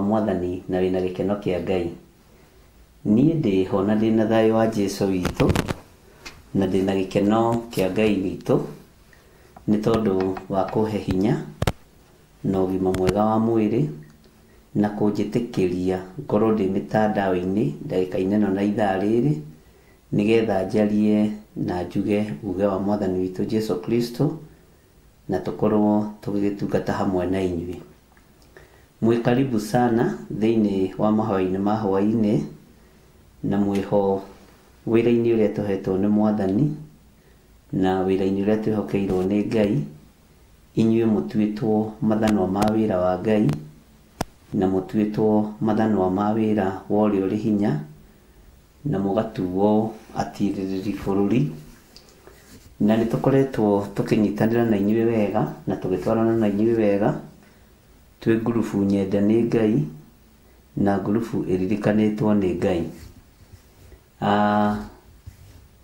Mwathani na wĩna gĩkeno kĩa Ngai? Niĩ ndĩho na ndĩna thayũ wa Jesu witũ, na ndĩna gĩkeno kĩa Ngai witũ, nĩ tondũ wa kũhe hinya na ũgima mwega wa mwĩrĩ, na kũnjĩtĩkĩria ngorwo ndĩ mĩtandao-inĩ ndagĩka-inĩ ĩno na ithaa rĩrĩ, nĩgetha njarie na njuge uge wa Mwathani witũ Jesu Kristo, na tũkorwo tũgĩgĩtungata hamwe na inyuĩ. Mwĩ karibu sana thĩinĩ wa mahoya-inĩ ma hwaĩ-inĩ, na mwĩho wĩra-inĩ ũrĩa tũhetwo nĩ Mwathani, na wĩra-inĩ ũrĩa twĩhokeirwo nĩ Ngai. Inyuĩ mũtuĩtwo mathanwa ma wĩra wa Ngai, na mũtuĩtwo mathanwa ma wĩra wa ũrĩa ũrĩ hinya, na mũgatuo atirĩrĩri bũrũri. Na nĩ tũkoretwo tũkĩnyitanĩra na inyuĩ wega, na tũgĩtwarana na inyuĩ wega, twĩ ngurubu nyende nĩ Ngai, na ngurubu ĩririkanĩtwo nĩ Ngai.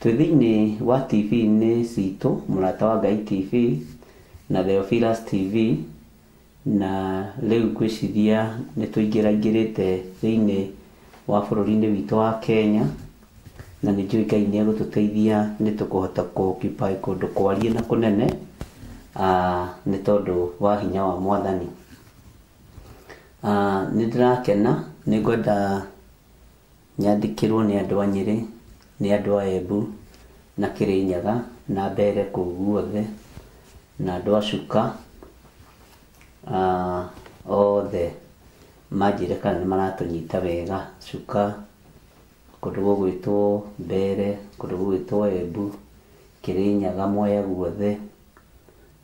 Twĩ thĩinĩ wa TV-inĩ citũ, Mũrata wa Ngai TV na Theophilus TV, na rĩu ngwĩciria nĩ tũingĩraingĩrĩte thĩinĩ wa bũrũri-inĩ witũ wa Kenya, na nĩ njũĩ Ngai nĩ egũtũteithia nĩ tũkũhota kũ occupy kũndũ kwarie na kũnene, nĩ tondũ wa hinya wa Mwathani. Nĩ ndĩrakena, nĩ ngwenda nyandĩkĩrwo nĩ andũ a Nyĩrĩ, nĩ andũ a Embu na Kĩrĩnyaga na Mbeere kũu guothe, na andũ a Chuka, othe manjĩre kana nĩ maratũnyita wega. Chuka, kũndũ gũgwĩtwo Mbeere, kũndũ gũgwĩtwo Embu, Kĩrĩnyaga, Mwea guothe,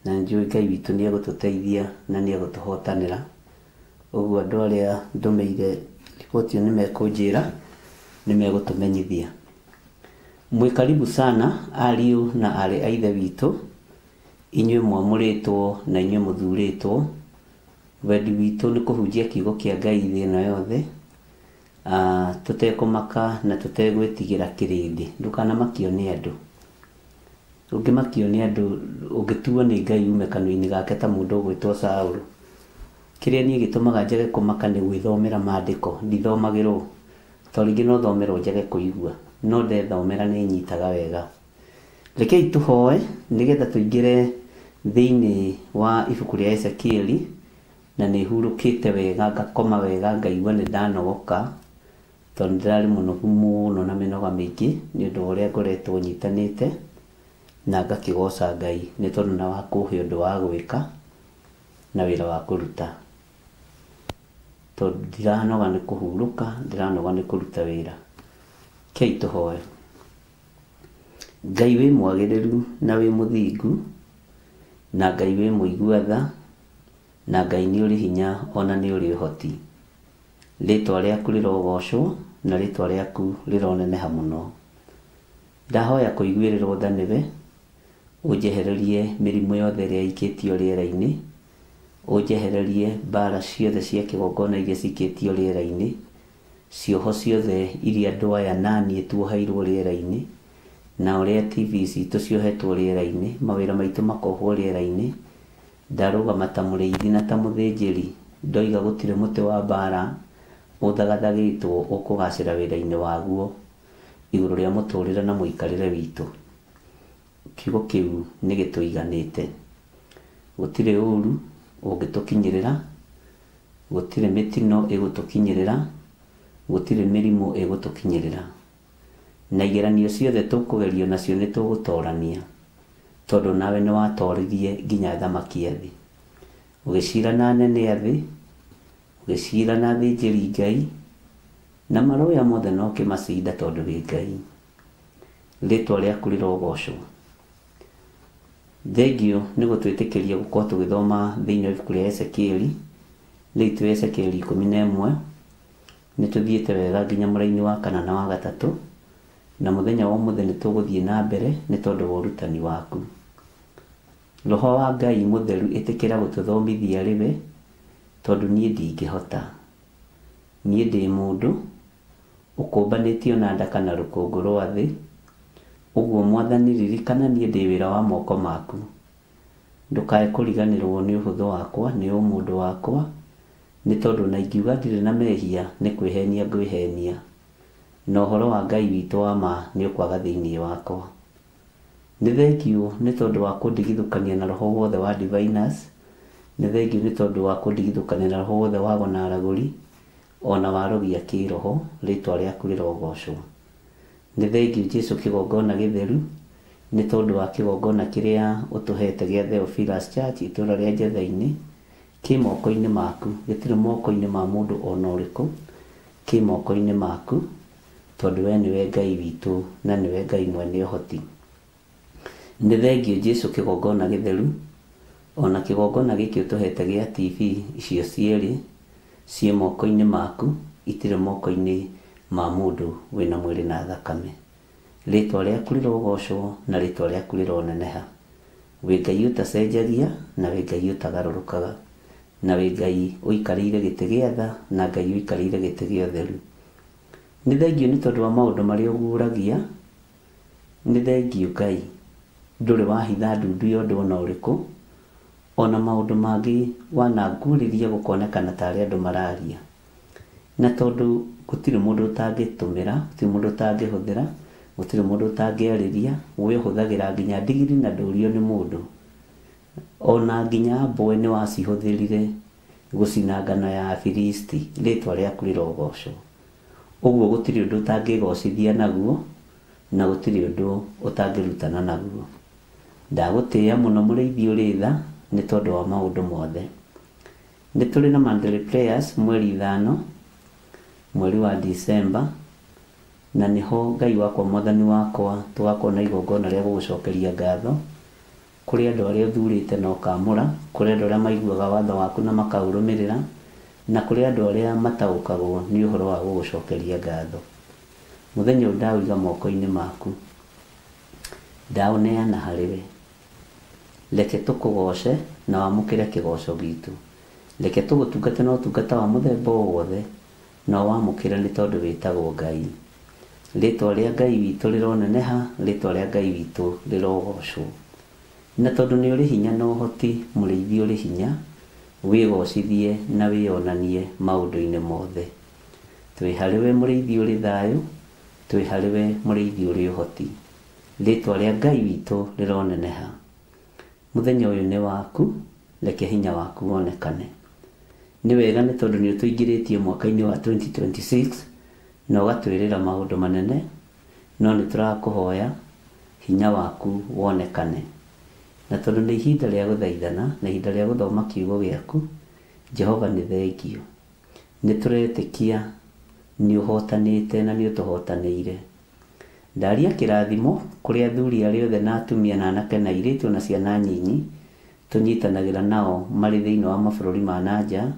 na nĩ njũĩ Ngai witũ nĩ egũtũteithia na nĩ egũtũhotanĩra. Ũguo andũ arĩa ndũmĩire riboti ĩyo nĩ mekũnjĩra, nĩ megũtũmenyithia. Mwĩ karibu sana ariũ na aarĩ a Ithe witũ, inyuĩ mwamũrĩtwo na inyuĩ mũthurĩtwo. Wendi witũ nĩ kũhunjia kiugo kĩa Ngai thĩ ĩno yothe, tũtekũmaka na tũtegwĩtigĩra kĩrĩndĩ. Ndũkanamakio nĩ andũ. Ũngĩmakio nĩ andũ, ũngĩtuo nĩ Ngai ume kanua-inĩ gake ta mũndũ ũgwĩtwo Saũlũ. Kĩrĩa niĩ gĩtũmaga njage kũmaka nĩ gwĩthomera maandĩko, ndithomagĩrwo. To rĩngĩ no thomerwo njage kũigua, no ndethomera nĩ nyitaga wega. Rekei tũhoe nĩgetha tũingĩre thĩinĩ wa ibuku rĩa Ezekieli, na nĩ hurũkĩte wega, ngakoma wega, ngaigua nĩ ndanogoka, tondũ nĩ ndĩrarĩ mũnogu mũno na mĩnoga mĩingĩ nĩ ũndũ wa ũrĩa ngoretwo nyitanĩte, na ngakĩgoca Ngai nĩ tondũ na wa kũhe ũndũ wa gwĩka na wĩra wa kũruta. Tondũ ndiranoga nĩ kũhurũka, ndĩranoga nĩ kũruta wĩra. Rekei tũhoe. Ngai wĩ mwagĩrĩru na wĩ mũthingu, na Ngai wĩ mũigua tha, na Ngai nĩ ũrĩ hinya ona nĩ ũrĩ ũhoti. Rĩtwa rĩaku rĩrogocwo na rĩtwa rĩaku rĩroneneha mũno. Ndahoya kũiguĩrĩrwo tha nĩwe, ũnjehererie mĩrimũ yothe ĩrĩa ĩikĩtio rĩera-inĩ, ũnjehererie mbara ciothe cia kĩgongona iria cikĩtio rĩera-inĩ, cioho ciothe iria andũ aya na niĩ tuoheirwo rĩera-inĩ, na ũrĩa TV citũ ciohetwo rĩera-inĩ, mawĩra maitũ makohwo rĩera-inĩ. Ndarũgama ta mũrĩithi na ta mũthĩnjĩri, ndoiga gũtirĩ mũtĩ wa mbara ũthagathagĩtwo ũkũgacĩra wĩra-inĩ waguo igũrũ rĩa mũtũrĩre na mũikarĩre witũ. Kiugo kĩu nĩ gĩtũiganĩte. Gũtirĩ ũru ũngĩtũkinyĩrĩra, gũtirĩ mĩtino ĩgũtũkinyĩrĩra, gũtirĩ mĩrimũ ĩgũtũkinyĩrĩra. Na igeranio ciothe tũkũgerio nacio nĩ tũgũtorania, tondũ nawe nĩ watoririe nginya athamaki a thĩ. Ũgĩcira na anene a thĩ, ũgĩcira na athĩnjĩri Ngai, na marũya mothe na ũkĩmacinda tondũ wĩ Ngai. Rĩtwa rĩaku rĩrogocwo. Thengio nĩ gũtwĩtĩkĩria gũkorwo tũgĩthoma thĩinĩ wa ibuku rĩa Ezekieli. Rĩu twĩ Ezekieli 11. Nĩ tũthiĩte wega nginya mũraini wa kana na wa gatatũ, na mũthenya wa ũmũthĩ nĩ tũgũthiĩ na mbere nĩ tondũ wa ũrutani waku. Roho wa Ngai mũtheru ĩtĩkĩra gũtũthomithia rĩwe, tondũ niĩ ndingĩhota. Niĩ ndĩ mũndũ, ũkũmbanĩtio na ndaka na rũkũngũ rwa thĩ, ũguo Mwathani ririkana niĩ ndĩ wĩra wa moko maku. Ndũkae kũriganĩrwo nĩ ũhũthũ wakwa, nĩ ũmũndũ wakwa, Nĩ tondũ ona ingiuga ndirĩ na mehia nĩ kwĩhenia ngwĩhenia, na ũhoro wa Ngai witũ wa ma nĩ ũkwaga thĩinĩ wakwa. Nĩ thengiũ nĩ tondũ wa kũndigithũkania na roho wothe wa diviners, nĩ thengiũ nĩ tondũ wa kũndigithũkania na roho wothe wa ago na aragũri, ona wa arogi a kĩroho, rĩtwa rĩaku rĩrogocwo. Nĩ thengiũ Jesu kĩgongona gĩtheru, nĩ tondũ wa kĩgongona kĩrĩa ũtũhete gĩa Theophilus Church itũra rĩa Njetha-inĩ, kĩ moko-inĩ maku, gĩtirĩ moko-inĩ ma mũndũ ona ũrĩkũ, kĩ moko-inĩ maku, tondũ we nĩwe Ngai witũ na nĩwe Ngai mwene ũhoti. Nĩ thengiũ Jesu kĩgongona gĩtheru, ona kĩgongona gĩkĩ ũtũhete gĩa TV icio cierĩ, ciĩ moko-inĩ maku, itirĩ moko-inĩ ma mũndũ wĩna mwĩrĩ na thakame. Rĩtwa rĩaku rĩrogocwo na rĩtwa rĩaku rĩroneneha. Wĩ Ngai ũtacenjagia na wĩ Ngai ũtagarũrũkaga, na wĩ Ngai ũikarĩire gĩtĩ gĩa tha na Ngai ũikarĩire gĩtĩ gĩa ũtheru. Nĩ thengiũ nĩ tondũ wa maũndũ marĩa ũguũragia, nĩ thengiũ Ngai, ndũrĩ wahitha ndundu ya ũndũ ona ũrĩkũ, ona maũndũ mangĩ wananguũrĩria gũkonekana tarĩ andũ mararia. Na tondũ gũtirĩ mũndũ ũtangĩtũmĩra, gũtirĩ mũndũ ũtangĩhũthĩra, gũtirĩ mũndũ ũtangĩarĩria, we ũhũthagĩra nginya ndigiri na ndũrio nĩ mũndũ. Ona nginya mbwe nĩ wacihũthĩrire gũcina ngano ya Afilisti, rĩtwa rĩaku rĩrogocwo. Ũguo gũtirĩ ũndũ ũtangĩgocithia naguo, na gũtirĩ ũndũ ũtangĩrutana naguo. Ndagũtĩĩa mũno mũrĩithi ũrĩ tha, nĩ tondũ wa maũndũ mothe. Nĩ tũrĩ na monthly prayers mweri ithano, mweri wa December, na nĩho Ngai wakwa mwathani wakwa tũgakorwo na igongona rĩa gũgũcokeria ngatho, kũrĩ andũ arĩa ũthurĩte na ũkaamũra, kũrĩ andũ arĩa maiguaga watho waku na makaũrũmĩrĩra, na kũrĩ andũ arĩa mataũkagwo nĩ ũhoro wa gũgũcokeria ngatho. Mũthenya ũyũ ndaũiga moko-inĩ maku, ndaũneana harĩ we. Reke tũkũgooce na wamũkĩre kĩgooco gitũ. Reke tũgũtungate na ũtungata wa mũthemba o wothe, na ũwamũkĩre nĩ tondũ wĩtagwo Ngai. Rĩtwa rĩa Ngai witũ rĩroneneha, rĩtwa rĩa Ngai witũ rĩrogocwo. Na tondũ nĩ ũrĩ hinya na ũhoti, mũrĩithi ũrĩ hinya, wĩgocithie na wĩyonanie maũndũ-inĩ mothe. Twĩ harĩ we mũrĩithi ũrĩ thayũ, twĩ harĩ we mũrĩithi ũrĩ ũhoti. Rĩtwa rĩa Ngai witũ rĩroneneha. Mũthenya ũyũ nĩ waku, reke hinya waku wonekane. Nĩ wega nĩ tondũ nĩ ũtũingĩrĩtie mwaka-inĩ wa 2026 na ũgatwĩrĩra maũndũ manene, no nĩ tũrakũhoya hinya waku wonekane. Na tondũ nĩ ihinda rĩa gũthaithana na ihinda rĩa gũthoma kiugo gĩaku, Jehova nĩ thengiũ. Nĩ tũretĩkia nĩ ũhotanĩte na nĩ ũtũhotanĩire. Ndaria kĩrathimo kũrĩ athuri arĩa othe na atumia na anake na airĩtu na ciana nyinyi tũnyitanagĩra nao marĩ thĩinĩ wa mabũrũri ma na nja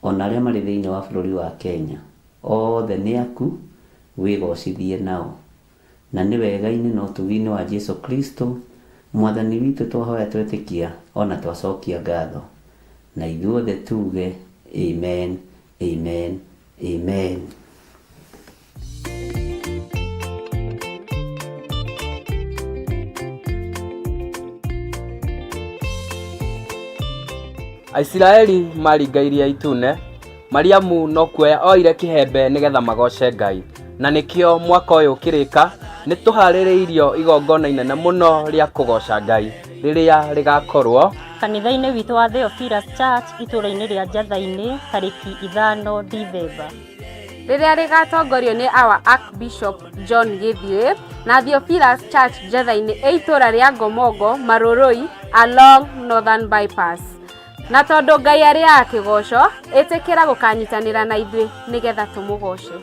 ona arĩa marĩ thĩinĩ wa bũrũri wa Kenya. Othe nĩ aku, wĩgocithie nao. Na nĩ wega-inĩ na ũtugi-inĩ wa Jesu Kristo Mwathani witũ twahoya twetĩkia ona twacokia ngatho. Na ithuothe tuge amen, amen, amen. Aisiraeli maringa Iria Itune, Mariamu no kuoya oire kĩhembe nĩgetha magoce Ngai. Na nĩkĩo mwaka ũyũ ũkĩrĩka, nĩ tũharĩrĩirio igongona inene mũno rĩa kũgoca Ngai rĩrĩa rĩgakorwo kanitha-inĩ witũ wa Theophilus Church itũũra-inĩ rĩa Njatha-inĩ tarĩki 5 Dithemba. Rĩrĩa rĩgatongorio nĩ our Archbishop John Githiĩ na Theophilus Church Njatha-inĩ ĩ itũũra rĩa Ngomongo Marũrũi along Northern Bypass. Na tondũ Ngai arĩaga kĩgoco, ĩtĩkĩra gũkanyitanĩra na ithuĩ nĩgetha tũmũgoce.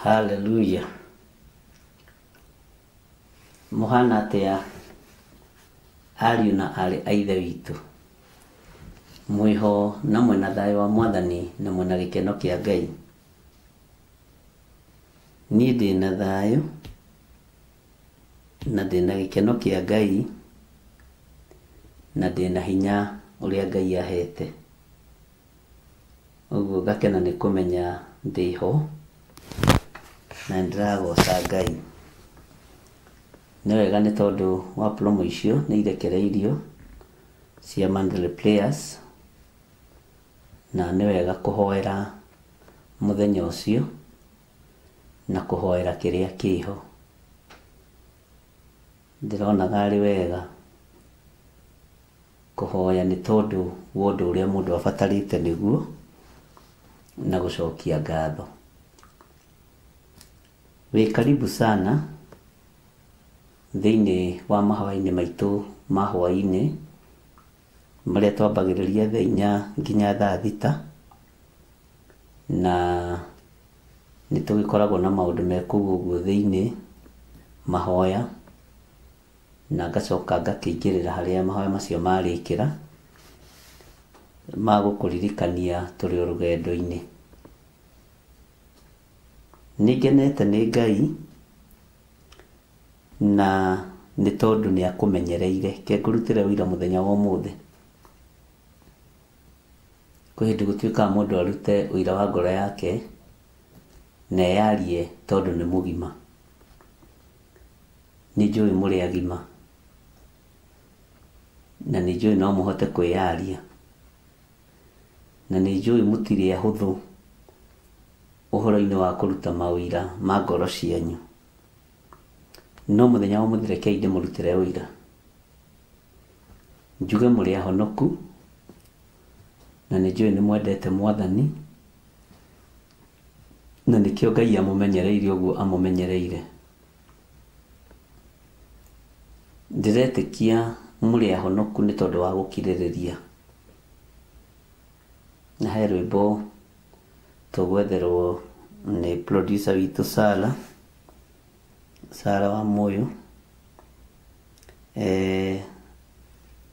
Hallelujah. Mũhana atĩa ariũ na aarĩ a Ithe witũ? Mwĩho na mwĩna thayũ wa Mwathani na mwĩna gĩkeno kĩa Ngai. Niĩ ndĩna thayũ na ndĩna gĩkeno kĩa Ngai na ndĩna hinya ũrĩa Ngai ahete. Ũguo ngakena nĩ kũmenya ndĩho na nĩ ndĩragoca Ngai. Nĩ wega nĩ tondũ wa promo icio nĩ irekereirio cia monthly prayers na nĩ wega kũhoera mũthenya ũcio na kũhoera kĩrĩa kĩho. Ndĩronaga arĩ wega kũhoya nĩ tondũ wa ũndũ ũrĩa mũndũ abatarĩte nĩguo na gũcokia ngatho. Wĩ karibu sana thĩinĩ wa mahoya-inĩ maitũ ma hwaĩ-inĩ marĩa twambagĩrĩria thaa inya nginya thaa thita, na nĩ tũgĩkoragwo na maũndũ me kũu ũguo thĩinĩ, mahoya, na ngacoka ngakĩingĩrĩra harĩa mahoya macio marĩkĩra, ma gũkũririkania tũrĩ o rũgendo-inĩ. Nĩ ngenete nĩ Ngai na nĩ tondũ nĩ akũmenyereire. Reke ngũrutĩre ũira mũthenya wa ũmũthĩ. Kwĩ hĩndĩ gũtuĩkaga mũndũ arute ũira wa ngoro yake na eyarie tondũ nĩ mũgima. Nĩ njũĩ mũrĩ agima na nĩ njũĩ no mũhote kwĩyaria na nĩ njũĩ mũtirĩ ahũthũ ũhoro-inĩ wa kũruta maũira ma ngoro cianyu. No mũthenya wa ũmũthĩ rekei ndĩmũrutĩre ũira. Njuge mũrĩ ahonoku na nĩ njũĩ nĩ mwendete Mwathani na nĩkĩo Ngai amũmenyereire ũguo amũmenyereire. Ndĩretĩkia mũrĩ ahonoku nĩ tondũ wa gũkirĩrĩria. Na he rwĩmbo tũgwetherwo nĩ producer witũ Sara, Sara wa Mũyũ,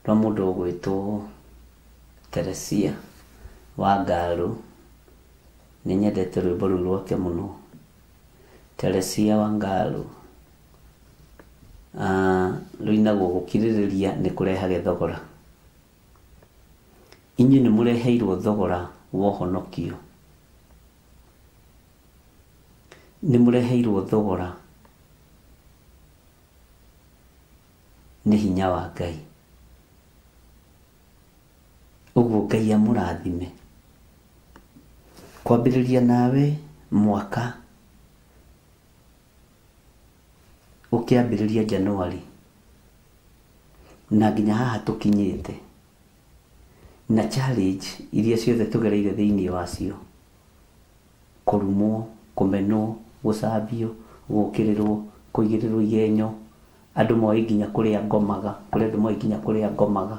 rwa mũndũ ũgwĩtwo Teresia wa Ngarũ. Nĩ nyendete rwĩmbo rũu rwake mũno. Teresia wa Ngarũ. Rũinagwo gũkirĩrĩria nĩ kũrehage thogora. Inyuĩ nĩ mũreheirwo thogora wa ũhonokio. Nĩ mũreheirwo thogora nĩ hinya wa Ngai. Ũguo Ngai amũrathime. Kwambĩrĩria nawe mwaka ũkĩambĩrĩria January na nginya haha tũkinyĩte na challenge iria ciothe tũgereire thĩinĩ wacio, kũrumwo, kũmenwo, gũcambio, gũkĩrĩrwo, kũigĩrĩrwo igenyo, andũ moĩ nginya kũrĩa ngomaga, kũrĩ andũ moĩ nginya kũrĩa ngomaga,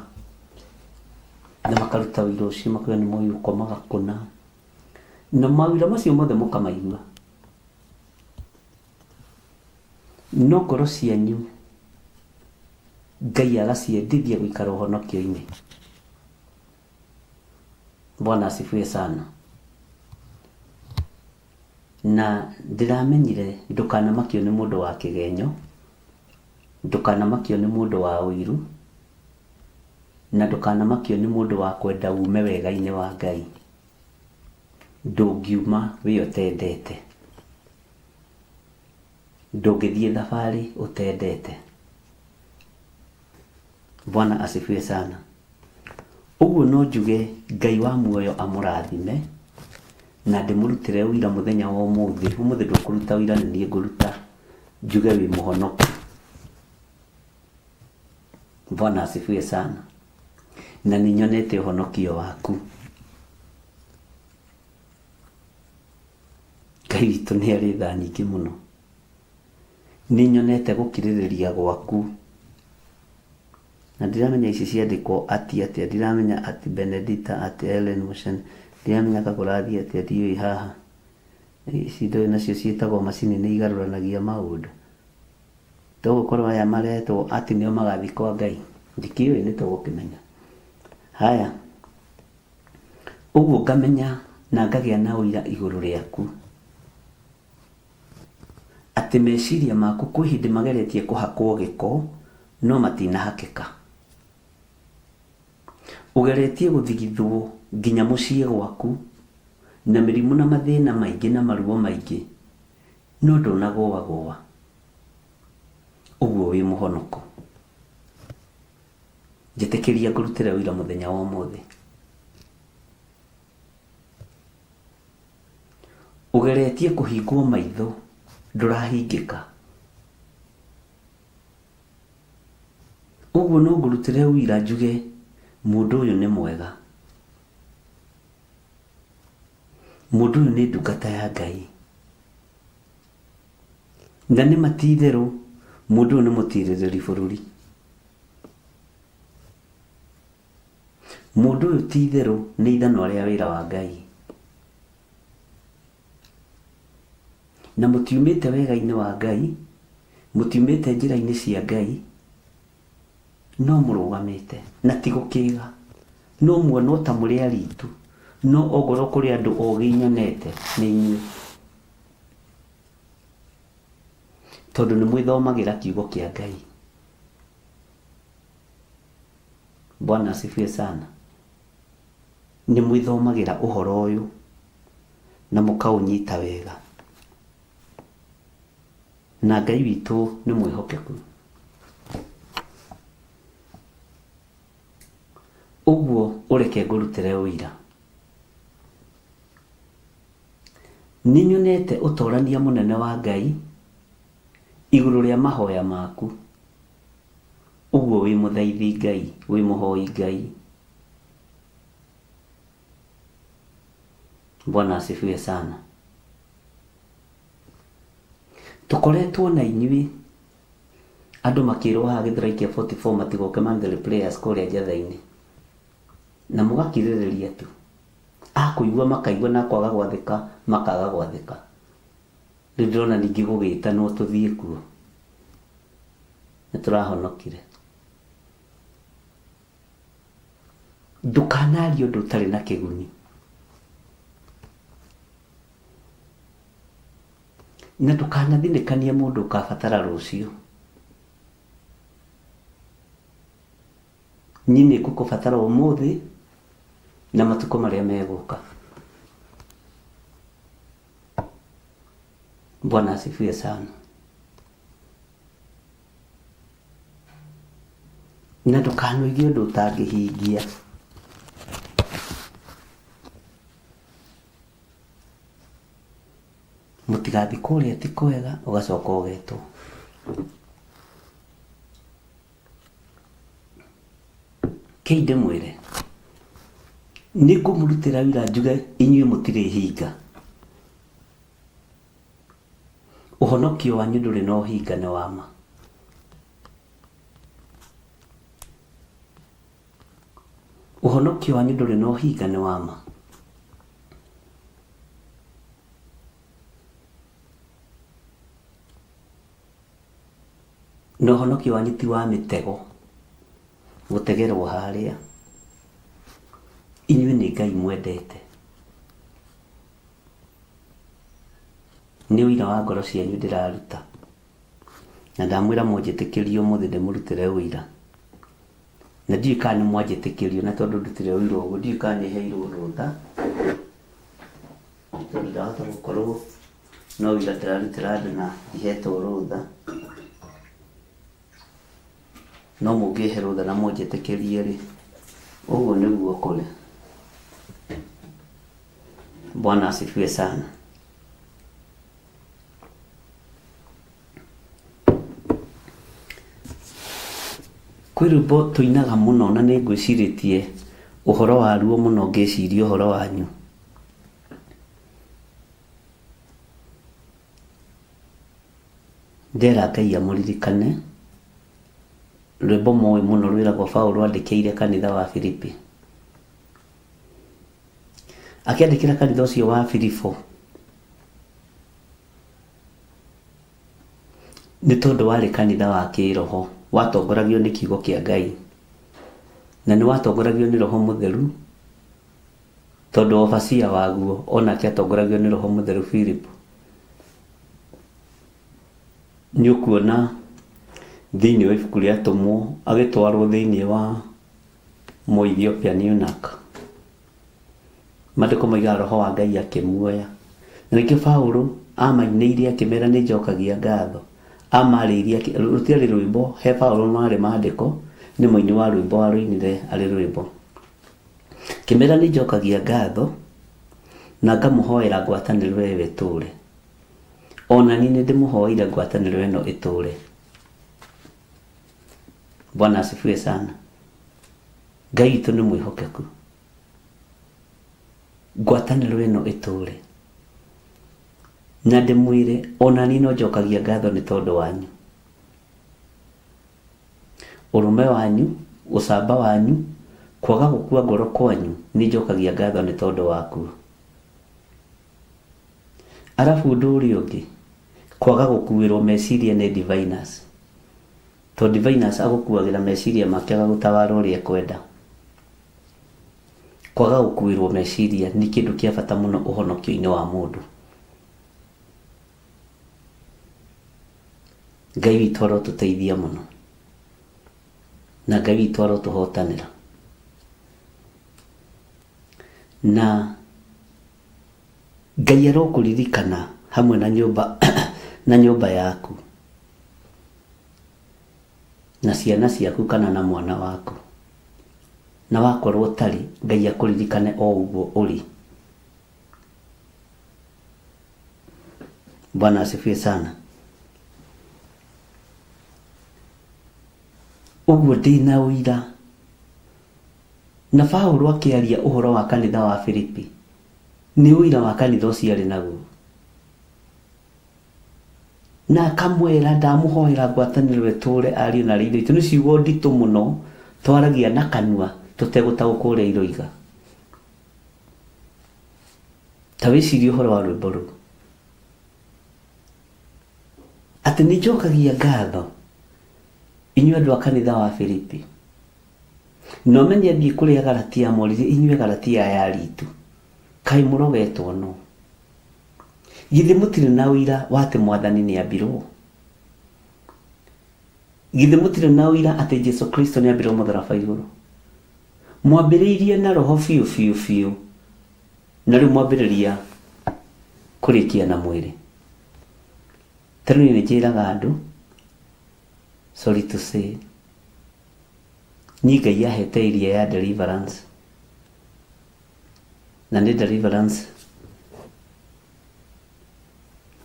na makaruta ũira ũcio makauga nĩ moĩ ũkomaga kũna, na mawĩra macio mothe mũkamaigua. No ngoro cianyu Ngai agaciendithia gũikara ũhonokio-inĩ. Bwana asifiwe sana. Na ndĩramenyire ndũkanamakio nĩ mũndũ wa kĩgenyo, ndũkanamakio nĩ mũndũ wa ũiru, na ndũkanamakio nĩ mũndũ wa kwenda ume wega-inĩ wa Ngai. Ndũngiuma wĩ ũtendete. Ndũngĩthiĩ thabarĩ ũtendete. Bwana asifiwe sana. Ũguo no njuge Ngai wa muoyo amũrathime na ndĩmũrutĩre ũira mũthenya wa ũmũthĩ. Ũmũthĩ ndũkũruta ũira nĩ niĩ ngũruta njuge wĩ mũhonoku. Bwana asifiwe sana. Na nĩ nyonete ũhonokio waku. Ngai witũ nĩ arĩ tha nyingĩ mũno. Nĩ nyonete gũkirĩrĩria gwaku. Na ndiramenya ici ciandĩkwo ati atĩa, ndiramenya ati Benedita, ati Ellen Motion, ndiramenya ka kũrathiĩ atĩa, ndiũĩ haha. Ici ndũĩ nacio ciĩtagwo macini nĩ igarũranagia maũndũ. Togũkorwo aya maretwo atĩ nĩo magathiĩ kwa Ngai. Ndikĩũĩ nĩ tũgũkĩmenya. Haya. Ũguo ngamenya na ngagĩa na ũira igũrũ rĩaku. Atĩ meciria maku kwĩ hĩndĩ mageretie kũhakwo gĩko no matinahakĩka. Ũgeretie gũthigithwo nginya mũciĩ gwaku na mĩrimũ na mathĩna maingĩ na maruo maingĩ no ndũnagũagũa. Ũguo wĩ mũhonoko. Njĩtĩkĩria ngũrutĩre ũira mũthenya wa ũmũthĩ. Ũgeretie kũhingwo maitho ndũrahingĩka. Ũguo no ngũrutĩre ũira njuge mũndũ ũyũ nĩ mwega. Mũndũ ũyũ nĩ ndungata ya Ngai. Na nĩ ma ti itherũ mũndũ ũyũ nĩ mũtirĩrĩri bũrũri. Mũndũ ũyũ ti itherũ nĩ ithanwa rĩa wĩra wa Ngai. Na mũtiumĩte wega-inĩ wa Ngai, mũtiumĩte njĩra-inĩ cia Ngai, no mũrũgamĩte, na ti gũkĩga. No muonwo ta mũrĩ aritu, no ongorwo kũrĩ andũ ogĩ nyonete, nĩ inyuĩ. Tondũ nĩ mwĩthomagĩra kiugo kĩa Ngai. Bwana asifiwe sana. Nĩ mwĩthomagĩra ũhoro ũyũ na mũkaũnyita wega. Na Ngai witũ nĩ mwĩhokeku. Ũguo ũreke ngũrutĩre ũira. Nĩ nyonete ũtorania mũnene wa Ngai igũrũ rĩa mahoya maku. Ũguo wĩ mũthaithi Ngai, wĩ mũhoi Ngai. Bwana asifiwe sana. Tũkoretwo na inyuĩ andũ makĩrwo haha Gĩthũrai kĩa 44 matigoke monthly prayers kũrĩa Njatha-inĩ. Na mũgakirĩrĩria tu. Akũigua makaigua na akwaga gwathĩka makaga gwathĩka. Rĩu ndĩrona ningĩ gũgĩtanwo tũthiĩ kuo. Nĩ tũrahonokire. Ndũkanarie ũndũ ũtarĩ na kĩguni. Na ndũkanathinĩkanie mũndũ ũkabatara rũciũ. Niĩ nĩ ngũkũbatara ũmũthĩ na matukũ marĩa megũka. Bwana asifiwe sana. Na ndũkanoige ũndũ ũtangĩhingia. Mũtigathiĩ kũrĩa ti kwega ũgacoka ũgetwo. Kei ndĩmwĩre, nĩ ngũmũrutĩra wĩra njuge inyuĩ mũtirĩ hinga. Ũhonokio wanyu ndũrĩ na ũhinga nĩ wa ma. Ũhonokio wanyu ndũrĩ na ũhinga nĩ wa ma. Na ũhonokio wanyu ti wa mĩtego gũtegerwo harĩa. Inyuĩ nĩ Ngai mwendete. Nĩ ũira wa ngoro cianyu ndĩraruta. Na ndamwĩra mũnjĩtĩkĩrie ũmũthĩ ndĩmũrutĩre ũira. Na ndiũĩ kana nĩ mwanjĩtĩkĩrio na tondũ ndutire ũira ũguo ndiũĩ kana nĩ heirwo rũtha. Tondũ ndahota gũkorwo no ũira ndĩrarutĩra andũ na ndihetwo rũtha. No mũngĩhe rũtha na mũnjĩtĩkĩrie rĩ, ũguo nĩguo kũrĩ. Bwana asifiwe sana. Kwĩ rwĩmbo tũinaga mũno na nĩ ngwĩcirĩtie ũhoro waruo mũno ngĩciria ũhoro wanyu. Ndera Ngai amũririkane. Rwĩmbo mũĩ mũno rwĩragwo Paũlũ andĩkĩire kanitha wa Filipi. Akĩandĩkĩra kanitha ũcio wa Filipo. Nĩ tondũ warĩ kanitha wa kĩroho watongoragio nĩ kiugo kĩa Ngai na nĩ watongoragio nĩ Roho Mũtheru, tondũ obacia waguo onake atongoragio nĩ Roho Mũtheru Philip. Nĩ ũkuona thĩinĩ wa ibuku rĩa Atũmwo agĩtwarwo thĩinĩ wa Mũethiopia eunuch. Maandĩko moigaga Roho wa Ngai akĩmuoya. Na nĩkĩo Paulo amainĩire akĩmera nĩ njokagia ngatho. Amarĩirie, rũtiarĩ rwĩmbo, he Paulo marĩ maandĩko, nĩ mũini wa rwĩmbo warũinire arĩ rwĩmbo. Kĩmera nĩ njokagia ngatho na ngamũhoera ngwatanĩro ĩyo ĩtũre. Ona niĩ nĩ ndĩmũhoeire ngwatanĩro ĩno ĩtũre. Bwana asifiwe sana. Ngai witũ nĩ mwĩhokeku. Ngwatanĩro ĩno ĩtũre. Na ndĩmwĩre ona niĩ no njokagia ngatho nĩ tondũ wanyu. Ũrũme wanyu, ũcamba wanyu, kwaga gũkua ngoro kwanyu, nĩ njokagia ngatho nĩ tondũ wakuo. Arabu ũndũ ũrĩa ũngĩ, kwaga gũkuĩrwo meciria nĩ diviners. Tondũ diviners agũkuagĩra meciria make agagũtawara ũrĩa ekwenda. Kwaga gũkuĩrwo meciria nĩ kĩndũ kĩa bata mũno ũhonokio-inĩ wa mũndũ. Ngai witũ arotũteithia mũno na Ngai witũ arotũhotanĩra. Na Ngai arokũririkana hamwe na nyũmba na nyũmba yaku na ciana ciaku kana na mwana waku. Na wakorwo ũtarĩ, Ngai akũririkane o ũguo ũrĩ. Bwana asifiwe sana. Ũguo ndĩna ũira. Na Paulo akĩaria ũhoro wa kanitha wa Filipi, nĩ ũira wa kanitha ũcio arĩ naguo. Na akamwĩra ndamũhoera ngwatanĩro ĩtũre ariũ na aarĩ a Ithe witũ. Nĩ ciugo nditũ mũno twaragia na kanua tũtegũtaũkwo ũrĩa iroiga. Ta wĩcirie ũhoro wa rwĩmbo rũu. Atĩ nĩ njokagia ngatho inyuĩ andũ a kanitha wa Filipi. Na ũmenye thiĩ kũrĩ Agalatia moririe inyuĩ Agalatia aya aritu, kaĩ mũrogetwo nũ? Githĩ mũtirĩ na ũira wa atĩ Mwathani nĩ ambirwo? Githĩ mũtirĩ na ũira atĩ Jesu Kristo nĩ ambirwo mũtharaba igũrũ? Mwambĩrĩirie na roho biũ biũ biũ, na rĩu mwambĩrĩria kũrĩkia na mwĩrĩ. Ta rĩu niĩ nĩ njĩraga andũ, sorry to say, niĩ Ngai ahete area ya deliverance, na nĩ deliverance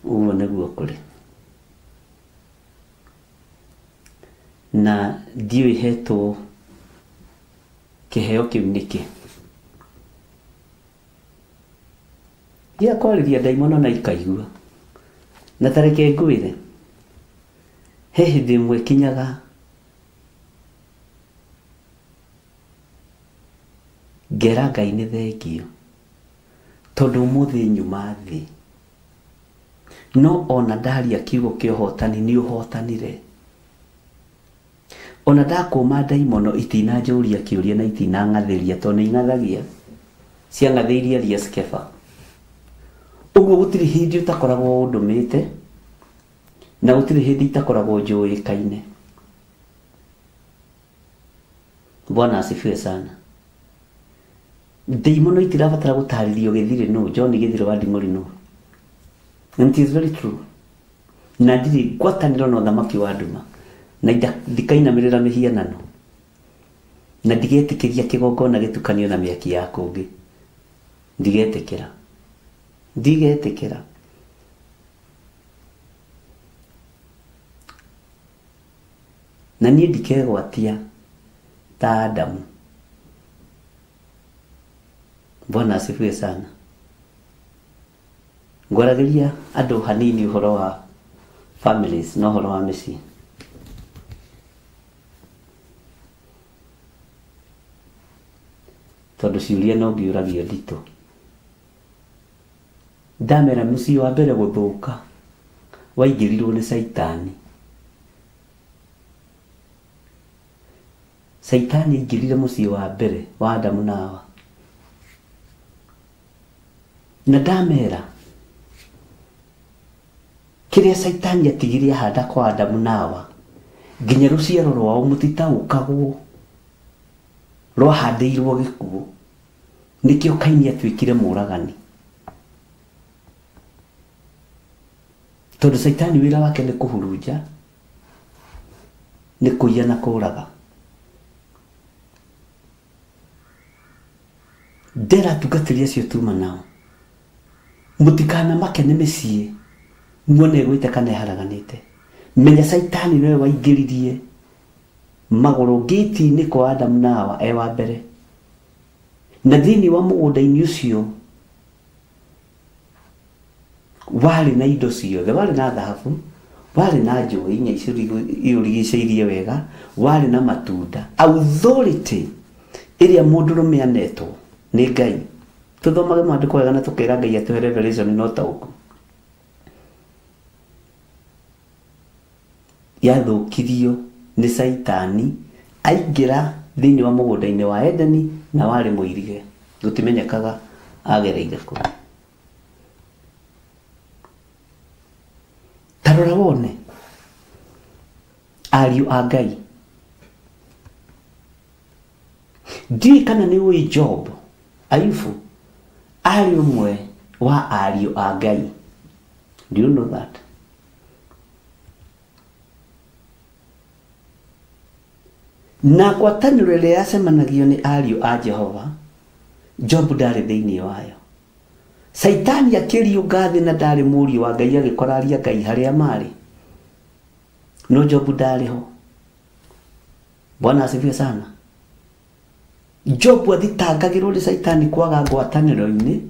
ũguo nĩguo kũrĩ. Na ndiũĩ hetwo kĩheo kĩu nĩkĩ. Gĩa kwarĩria ndaimono na ikaigua. Na ta reke ngwĩre, he hĩndĩ ĩmwe kinyaga ngera Ngai nĩ thengiũ tondũ ũmũthĩ nyuma thĩ. No ona ndaria kiugo kĩa ũhotani nĩ ũhotanire. Ona ndakũma ndaimono itinanjũria kĩũria na itinang'athĩria tondũ nĩ ing'athagia. Ciang'athĩirie Elias Kefa. Ũguo gũtirĩ hĩndĩ ũtakoragwo ũndũmĩte na gũtirĩ hĩndĩ itakoragwo njũĩkaine. Bwana asifiwe sana. Ndaimono itirabatara gũtarĩrio gĩthirĩ nũ, John Gĩthirĩ wa Nding'ũri nũ. And it is very true. Na ndirĩ ngwatanĩro na ũthamaki wa nduma, na ndikainamĩrĩra mĩhianano, na ndigetĩkĩria kĩgongona gĩtukanio na mĩaki ya kũngĩ. Ndigetĩkĩra. Ndigetĩkĩra. Na niĩ ndikegwatia ta Adamu. Bwana asifiwe sana. Ngwaragĩria andũ hanini ũhoro wa families na ũhoro wa mĩciĩ. Tondũ ciũria no ngĩũragio nditũ. Ndamera mũciĩ wa mbere gũthũka waingĩrirwo nĩ caitani. Caitani aingĩrire mũciĩ wa mbere wa Adamu na Hawa na ndamera kĩrĩa Caitani atigire ahanda kwa Adamu na Hawa nginya rũciaro rwao mũtitaũkagwo rwahandĩirwo gĩkuũ. Nĩkĩo Kaini atuĩkire mũragani, tondũ Caitani wĩra wake nĩ kũhurunja, nĩ kũiya na kũraga. Ndera atungatĩri acio tuma nao, mũtikanamake nĩ mĩciĩ muone ĩgwĩte kana ĩharaganĩte. Menya Caitani nĩwe waingĩririe magũrũ ngĩti-inĩ kwa Adamu na Hawa e wa mbere, na thĩinĩ wa mũgũnda-inĩ ũcio warĩ na indo ciothe, warĩ na thahabu, warĩ na njũĩ inya iũrigicĩirie wega, warĩ na matunda. Authority ĩrĩa mũndũrũme anetwo nĩ Ngai. Tũthomage maandĩko wega na tũkera Ngai atũhe revelation na ũtaũku. Yathũkirio nĩ Caitani aingĩra thĩinĩ wa mũgũnda-inĩ wa Edeni na warĩ mũirige, gũtimenyekaga agereire kũ. Ta rora wone ariũ a Ngai. Ndiũĩ kana nĩ ũĩ Job, Ayubu arĩ ũmwe wa ariũ a Ngai. Do you know that? Na ngwatanĩro ĩrĩa yacemanagio nĩ ariũ a Jehova, Job ndarĩ thĩinĩ wayo. Caitani akĩriũnga thĩ na ndarĩ mũriũ wa Ngai, agĩkora aria Ngai harĩa marĩ, no Job ndarĩ ho. Bwana asifiwe sana. Job athitangagĩrwo nĩ Caitani kwaga ngwatanĩro-inĩ,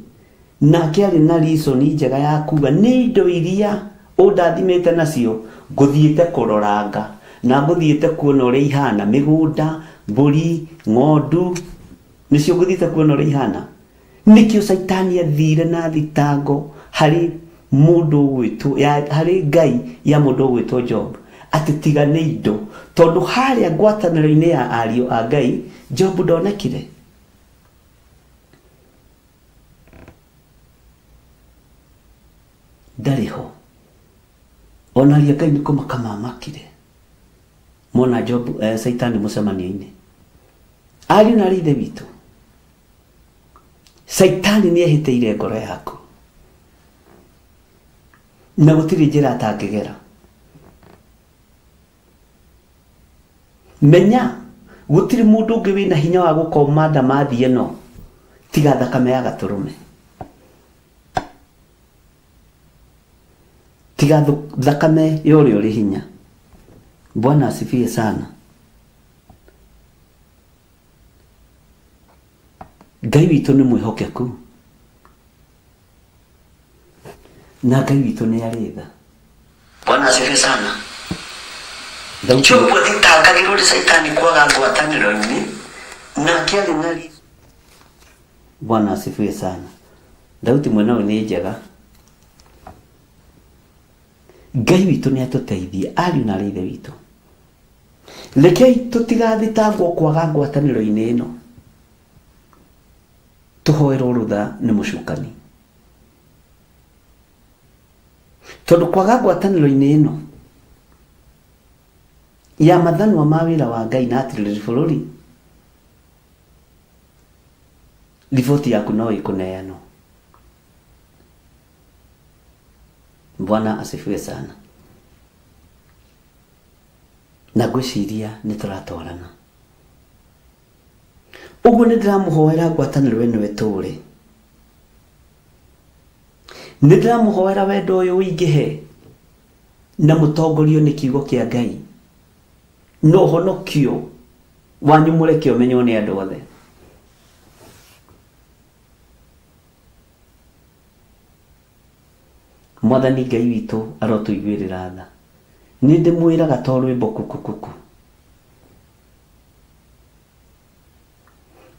nake arĩ na reason njega ya kuga nĩ indo iria ũndathimĩte nacio ngũthiĩte kũroranga na ngũthiĩte kuona ũrĩa ihana, mĩgũnda, mbũri, ng'ondu, nĩcio ngũthiĩte kuona ũrĩa ihana. Nĩkĩo Caitani athire na thitango harĩ mũndũ ũgwĩtwo ya harĩ Ngai ya mũndũ ũgwĩtwo Job, atĩ tiga nĩ indo, tondũ harĩa ngwatanĩro-inĩ ya ariũ a Ngai Job ndonekire. Ndarĩ ho. Ona ariũ a Ngai nĩ kũmaka mamakire mona Job, Caitani mũcemanio-inĩ. Ariũ na arĩ ithe witũ, Caitani nĩ ehĩtĩire ngoro yaku na gũtirĩ njĩra atangĩgera. Menya gũtirĩ mũndũ ũngĩ wĩna hinya wa gũkoma ndamathi ĩno tiga thakame ya gatũrũme, tiga thakame ya ũrĩa ũrĩ hinya. Bwana asifiwe sana. Ngai witũ nĩ mwĩhokeku na Ngai witũ nĩ arĩ tha. Bwana asifiwe sana. Jobu athitangagĩrwo nĩ Caitani kwaga ngwatanĩro-inĩ, nake arĩ na Bwana asifiwe sana. Thauti mwena ũyũ nĩ njega. Ngai witũ nĩ atũteithie, ariũ na arĩ ithe witũ. Rekei tũtigathitangwo kwaga ngwatanĩro-inĩ ĩno, tũhoerwo rũtha nĩ mũcukani, tondũ kwaga ngwatanĩro-inĩ ĩno ya mathanwa ma wĩra wa Ngai na atirĩrĩri bũrũri, riboti yaku no ĩkũneanwo. Bwana asifiwe sana. Na ngwĩciria nĩ tũratwarana ũguo. Nĩ ndĩramũhoera ngwatanĩro ĩno ĩtũre, nĩ ndĩramũhoera wendo ũyũ ũingĩhe na mũtongorio nĩ kiugo kĩa Ngai, na ũhonokio wanyu mũreke ũmenywo nĩ andũ othe. Mwathani Ngai witũ arotũiguĩrĩra tha. Nĩ ndĩmwĩraga to rwĩmbo kukukuku,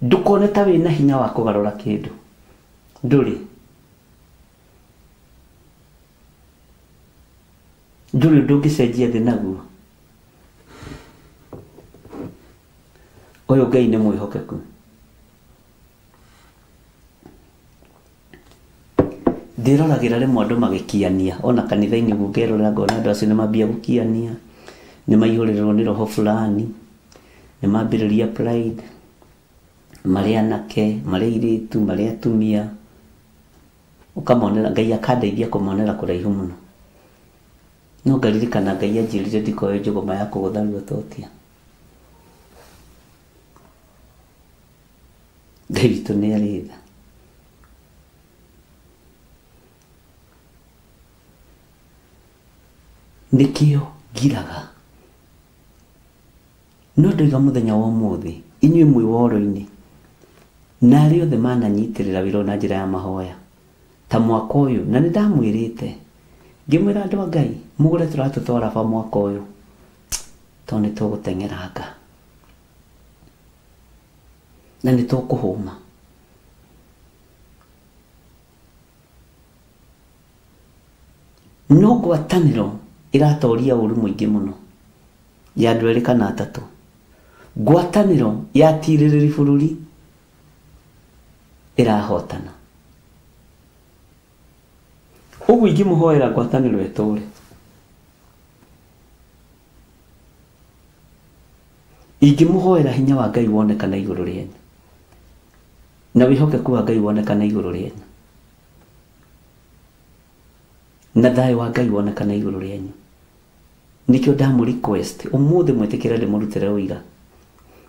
ndũkone ta wĩna hinya wa kũgarũra kĩndũ, ndũrĩ, ndũrĩ ũndũ ũngĩcenjia thĩ naguo. Ũyũ Ngai nĩ mwĩhokeku. Ndĩroragĩra rĩmwe andũ magĩkiania ona kanitha-inĩ ũguo ngerorera ngona andũ acio nĩ mambia gũkiania, nĩ maihũrĩrwo nĩ roho fulani, nĩ mambĩrĩria pride, marĩ anake, marĩ airĩtu, marĩ atumia, ũkamonera Ngai akandeithia kũmonera kũraihu mũno. No ngaririkana Ngai anjĩrire ndikoe njũgũma ya kũgũtha ruototia. Ngai witũ nĩ arĩ tha. Nĩkĩo ngiraga. No ndoiga mũthenya wa ũmũthĩ, inyuĩ mwĩ woro-inĩ, na arĩa othe mananyitĩrĩra wĩra ũyũ na njĩra ya mahoya, ta mwaka ũyũ, na nĩ ndamwĩrĩte, ngĩmwĩra andũ a Ngai, mũgũre tũratũ twa raba mwaka ũyũ, tondũ nĩ tũgũteng'eranga na nĩ tũkũhũma. No ngwatanĩro ĩratoria ũru mũingĩ mũno ya andũ erĩ kana atatũ. Ngwatanĩro ya tirĩrĩri bũrũri ĩrahotana. Ũguo ingĩmũhoera ngwatanĩro ĩtũre, ingĩmũhoera hinya wa Ngai wonekane igũrũ rĩanyu, na wĩhokeku wa Ngai wonekane igũrũ rĩanyu, na thayũ wa Ngai wonekane igũrũ rĩanyu. Nĩkĩo ndamũ request ũmũthĩ mwĩtĩkĩre ndĩmũrutĩre ũira,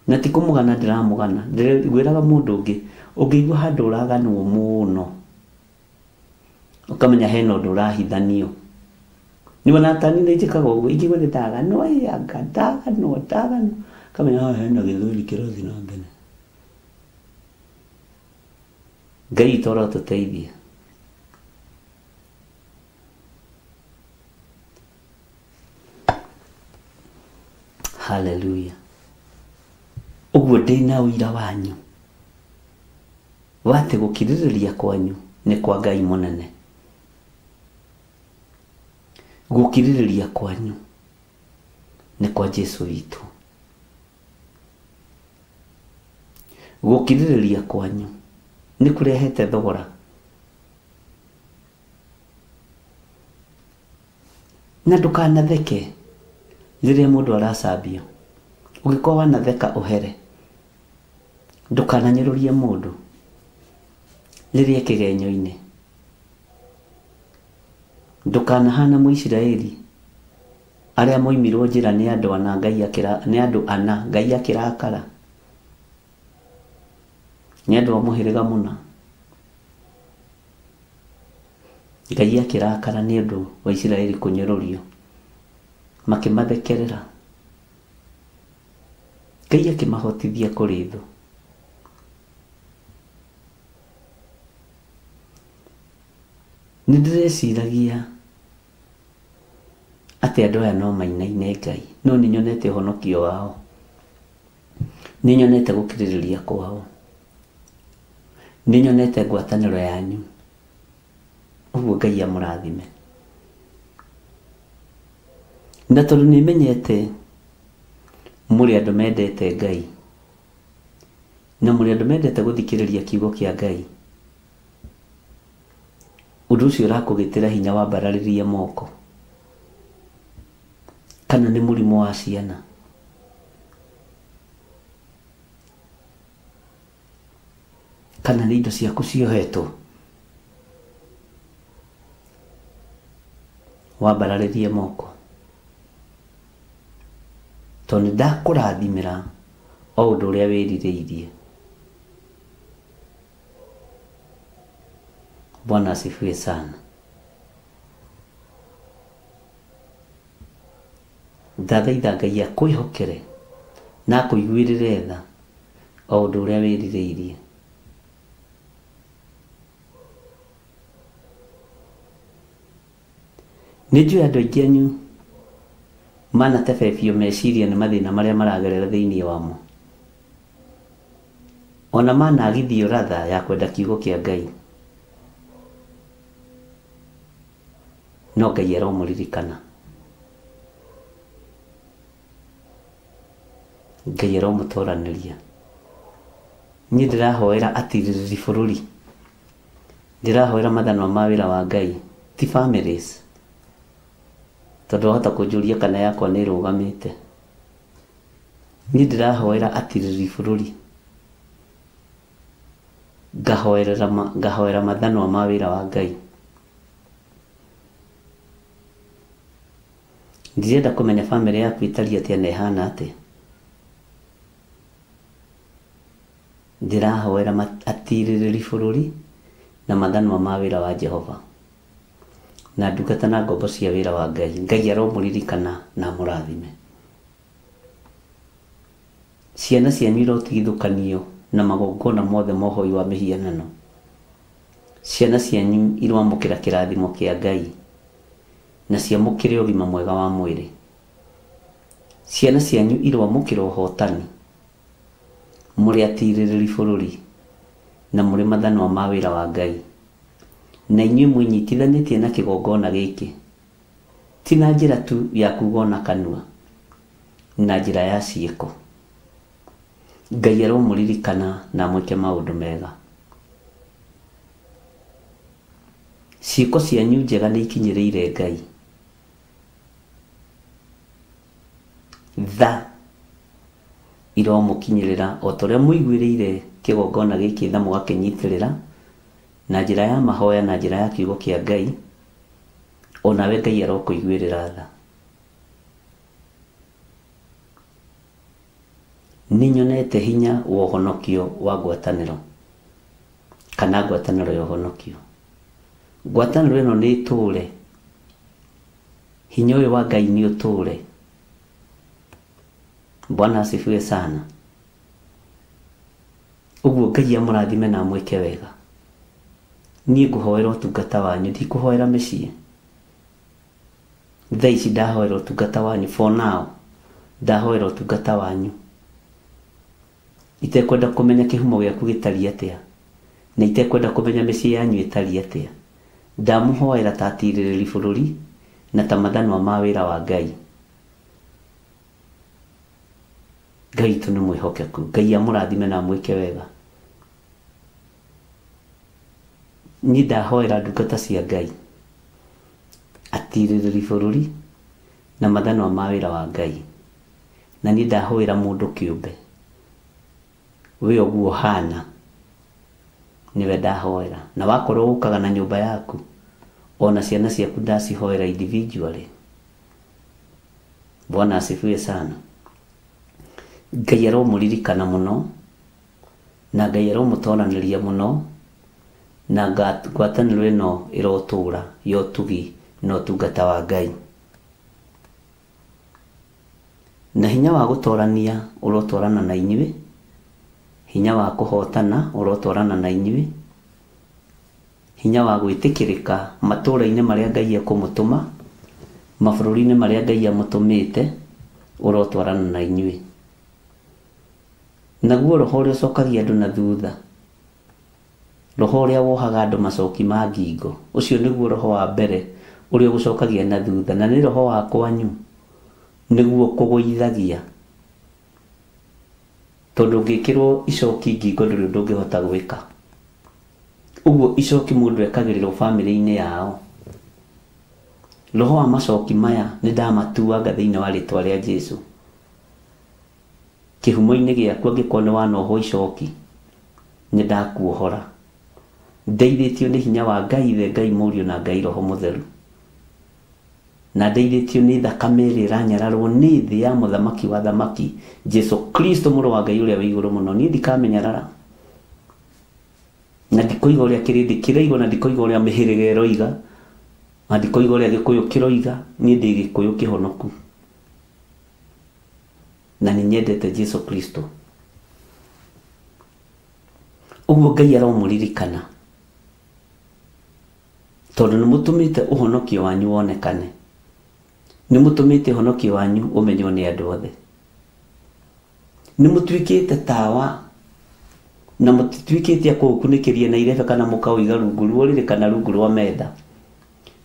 na ti kũmũgana ndĩramũgana, ngwĩraga mũndũ ũngĩ ũngĩigua handũ ũraganwo mũno ũkamenya hena ũndũ ũrahithanio. Nĩ tani nĩ njĩkaga ũguo, ingĩigua nĩ ndaganwo, ĩ anga ndaganwo ndaganwo, ngamenya haha hena gĩthweri kĩrathiĩ na mbere. Ngai witũ arotũteithia. Hallelujah. Ũguo ndĩna ũira wanyu wa atĩ gũkirĩrĩria kwanyu nĩ kwa Ngai mũnene. Gũkirĩrĩria kwanyu nĩ kwa Jesu witũ. Gũkirĩrĩria kwanyu nĩ kũrehete thogora. Na ndũkanatheke rĩrĩa mũndũ aracambio. Ũngĩkorwo wanatheka ũhere. Ndũkananyũrũrie mũndũ rĩrĩa kĩgenyo-inĩ. Ndũkanahana Mũisiraeli arĩa moimirwo njĩra nĩ andũ ana Ngai akĩra nĩ andũ ana Ngai akĩrakara, nĩ andũ a mũhĩrĩga mũna. Ngai akĩrakara nĩ ũndũ wa Isiraeli kũnyũrũrio, makĩmathekerera. Ngai akĩmahotithia kũrĩ thũ. Nĩ ndĩreciragia atĩ andũ aya no mainaine Ngai, no nĩ nyonete ũhonokio wao, nĩ nyonete gũkirĩrĩria kwao, nĩ nyonete ngwatanĩro yanyu. Ũguo Ngai amũrathime. Na tondũ nĩ menyete mũrĩ andũ mendete Ngai, na mũrĩ andũ mendete gũthikĩrĩria kiugo kĩa Ngai, ũndũ ũcio ũrakũgĩtĩra hinya wambararĩrie moko, kana nĩ mũrimũ wa ciana, kana nĩ indo ciaku ciohetwo, wambararĩrie moko, tondũ nĩ ndakũrathimĩra o ũndũ ũrĩa wĩrirĩirie. Bwana asifiwe sana. Ndathaitha Ngai akwĩhokere na akũiguĩrĩre tha o ũndũ ũrĩa wĩrirĩirie. Nĩ njũĩ andũ aingĩ anyu manatebebio meciria nĩ mathĩna marĩa maragerera thĩinĩ wamo, ona managithio ratha ya kwenda kiugo kĩa Ngai, no Ngai aromũririkana. Ngai aromũtoranĩria. Niĩ ndĩrahoera atirĩrĩri bũrũri, ndĩrahoera mathanwa ma wĩra wa Ngai, ti families, tondũ wahota kũnjũria kana yakwa nĩ ĩrũgamĩte. Niĩ ndĩrahoera atirĩrĩri bũrũri, ngahoera mathanwa ma wĩra wa Ngai. Ndirenda kũmenya bamĩrĩ yaku ĩtariĩ atĩa na ĩhana atĩa. Ndĩrahoera atirĩrĩri bũrũri na mathanwa ma wĩra wa Jehova na ndungata na ngombo cia wĩra wa Ngai. Ngai aromũririkana na amũrathime. Ciana cianyu irotigithũkanio na magongona mothe ma ũhoi wa mĩhianano. Ciana cianyu iroamũkĩra kĩrathimo kĩa Ngai na ciamũkĩre ũgima mwega wa mwĩrĩ. Ciana cianyu iroamũkĩra ũhotani mũrĩ atirĩrĩri bũrũri na mũrĩ mathanwa ma wĩra wa Ngai. Na inyuĩ mwĩnyitithanĩtie na kĩgongona gĩkĩ, ti na njĩra tu ya kuuga na kanua, na njĩra ya ciĩko. Ngai aromũririkana na amwĩke maũndũ mega. Ciĩko cianyu njega nĩ ikinyĩrĩire Ngai. Tha iromũkinyĩrĩra o ta ũrĩa mũiguĩrĩire kĩgongona gĩkĩ tha mũgakĩnyitĩrĩra na njĩra ya mahoya na njĩra ya kiugo kĩa Ngai, o nawe Ngai arokũiguĩrĩra tha. Nĩ nyonete hinya wa ũhonokio wa ngwatanĩro kana ngwatanĩro ya ũhonokio. Ngwatanĩro ĩno nĩ ĩtũũre, hinya ũyũ wa Ngai nĩ ũtũũre. Bwana asifiwe sana. Ũguo Ngai amũrathime na amwĩke wega. Niĩ ngũhoera ũtungata wanyu, ndikũhoera mĩciĩ. Thaa ici ndahoera ũtungata wanyu, for now ndahoera ũtungata wanyu. Itekwenda kũmenya kĩhumo gĩaku gĩtariĩ atĩa, na itekwenda kũmenya mĩciĩ yanyu ĩtariĩ atĩa. Ndamũhoera ta atirĩrĩri bũrũri na ta mathanwa ma wĩra wa Ngai. Ngai witũ nĩ mwĩhokeku. Ngai amũrathime na amwĩke wega. Niĩ ndahoera ndungata cia Ngai, atirĩrĩri bũrũri na mathanwa ma wĩra wa Ngai. Na niĩ ndahoera mũndũ kĩũmbe, we ũguo ũhana, nĩwe ndahoera. Na wakorwo ũkaga na nyũmba yaku, ona ciana ciaku ndacihoera individually. Bwana asifiwe sana. Ngai aromũririkana mũno, na Ngai aromũtoranĩria mũno, na ngwatanĩro ĩno ĩrotũũra ya ũtugi na ũtungata wa Ngai. Na hinya wa gũtorania ũrotwarana na inyuĩ, hinya wa kũhotana ũrotwarana na inyuĩ, hinya wa gwĩtĩkĩrĩka matũũra-inĩ marĩa Ngai ekũmũtũma, mabũrũri-inĩ marĩa Ngai amũtũmĩte, ũrotwarana na inyuĩ. Naguo roho ũrĩa ũcokagia andũ na thutha, roho ũrĩa wohaga andũ macoki ma ngingo, ũcio nĩguo roho wa mbere ũrĩa ũgũcokagia na thutha, na nĩ roho wa kwanyu, nĩguo kũgũithagia. Tondũ ũngĩkĩrwo icoki ngingo ndũrĩ ũndũ ũngĩhota gwĩka. Ũguo icoki mũndũ ekagĩrĩrwo bamĩrĩ-inĩ yao. Roho wa macoki maya nĩ ndamatuanga thĩinĩ wa rĩtwa rĩa Jesu. Kĩhumo-inĩ gĩaku angĩkorwo nĩ wanohwo icoki, nĩ ndakuohora. Ndeithĩtio nĩ hinya wa Ngai Ithe, Ngai Mũriũ na Ngai Roho Mũtheru. Na ndeithĩtio nĩ thakame ĩrĩa ĩranyararwo nĩ thĩ ya mũthamaki wa thamaki, Jesu Kristo mũrũ wa Ngai ũrĩa wĩ igũrũ mũno. Niĩ ndikamĩnyarara. Na ndikoiga ũrĩa kĩrĩndĩ kĩroiga, na ndikoiga ũrĩa mĩhĩrĩga ĩroiga, na ndikoiga ũrĩa Gĩkũyũ kĩroiga. Niĩ ndĩ Gĩkũyũ kĩhonoku. Na nĩ nyendete Jesu Kristo. Ũguo Ngai aromũririkana, tondũ nĩ mũtũmĩte ũhonokio wanyu wonekane. Nĩ mũtũmĩte ũhonokio wanyu ũmenywo nĩ andũ othe. Nĩ mũtuĩkĩte tawa, na mũtituĩkĩte a kũũkunĩkĩria na irebe kana mũkaũiga rungu rwa ũrĩrĩ kana rungu rwa metha.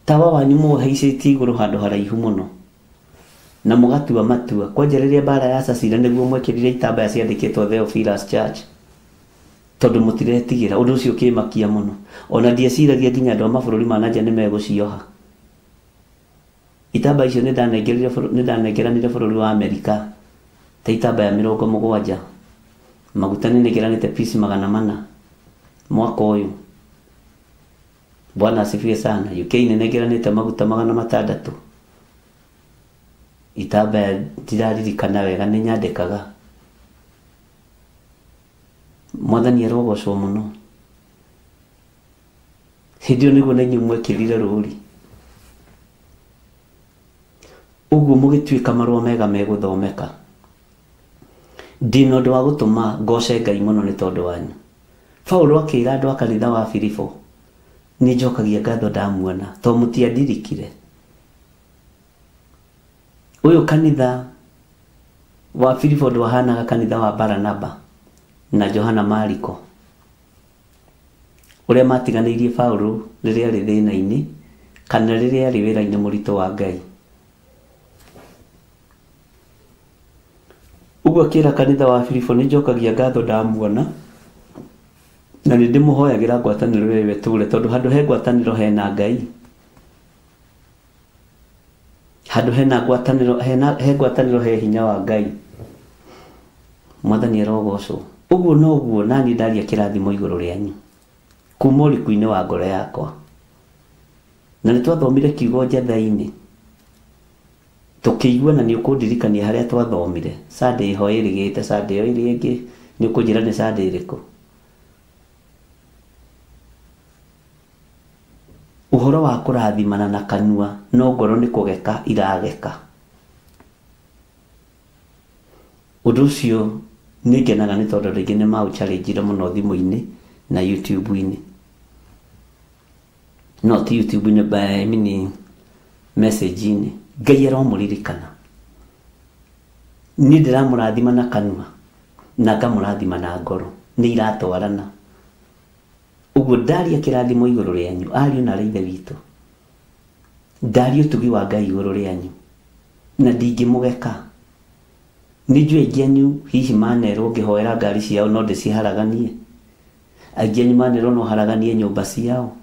Tawa wanyu mũũhaicĩtie igũrũ handũ haraihu mũno, na mũgatua matua. Kwanja rĩrĩa mbara yacacire nĩguo mwekĩrire itambaya ciandĩkĩtwo Theophilus Church. Tondũ mũtiretigĩra. Ũndũ ũcio ũkĩmakia mũno. Ona ndieciragia nginya andũ a mabũrũri ma na nja nĩ megũcioha. Itambaya icio nĩ ndanengerire nĩ ndanengeranire bũrũri wa Amerika ta itambaya 70. Maguta nĩ nengeranĩte piece 400 mwaka ũyũ. Bwana asifiwe sana. UK nĩ nengeranĩte maguta 600. Itambaya ndiraririkana wega nĩ nyandĩkaga. Mwathani arogocwo mũno. Hĩndĩ ĩyo nĩguo na inyuĩ mwekĩrire rũũri. Ũguo mũgĩtuĩka marũa mega megũthomeka. Ndĩ na ũndũ wa gũtũma ngooce Ngai mũno nĩ tondũ wanyu. Paulo akĩra andũ a kanitha wa Filipo, nĩ njokagia ngatho ndamuona, tondũ mũtiandirikire. Ũyũ kanitha wa Filipo ndwahanaga kanitha wa Baranaba na Johana Mariko, ũrĩa matiganĩirie Paulo rĩrĩa arĩ thĩna-inĩ kana rĩrĩa arĩ wĩra-inĩ mũritũ wa Ngai. Ũguo akĩra kanitha wa Filipo, nĩ njokagia ngatho ndamuona na nĩ ndĩmũhoyagĩra ngwatanĩro ĩyo ĩtũre, tondũ handũ he ngwatanĩro hena Ngai. Handũ hena ngwatanĩro hena he ngwatanĩro he hinya wa Ngai. Mwathani arogocwo. Ũguo noguo naniĩ ndaria kĩrathimo igũrũ rĩanyu kuma ũriku-inĩ wa ngoro yakwa. Na nĩ twathomire kiugo njatha-inĩ tũkĩigua, na nĩ ũkũndirikania harĩa twathomire Sunday ĩho ĩrĩgĩte, Sunday ĩyo ĩrĩa ĩngĩ nĩ ũkũnjĩra nĩ Sunday ĩrĩkũ. Ũhoro wa kũrathimana na kanua no ngoro nĩ kũgeka irageka. Ũndũ ũcio nĩ ngenaga nĩ tondũ andũ aingĩ nĩ maũ-challenge-ire mũno thimũ-inĩ na YouTube-inĩ. No ti YouTube-inĩ, I mean message-inĩ. Ngai aromũririkana. Niĩ ndĩramũrathima na kanua na ngamũrathima na ngoro. Nĩ iratwarana. Ũguo ndaria kĩrathimo igũrũ rĩanyu, ariũ na aarĩ a Ithe witũ. Ndaria ũtugi wa Ngai igũrũ rĩanyu, na ndingĩmũgeka. Nĩ njũĩ aingĩ anyu hihi manerwo ngĩhoera ngari ciao no ndĩciharaganie. Aingĩ anyu manerwo no haraganie nyũmba ciao.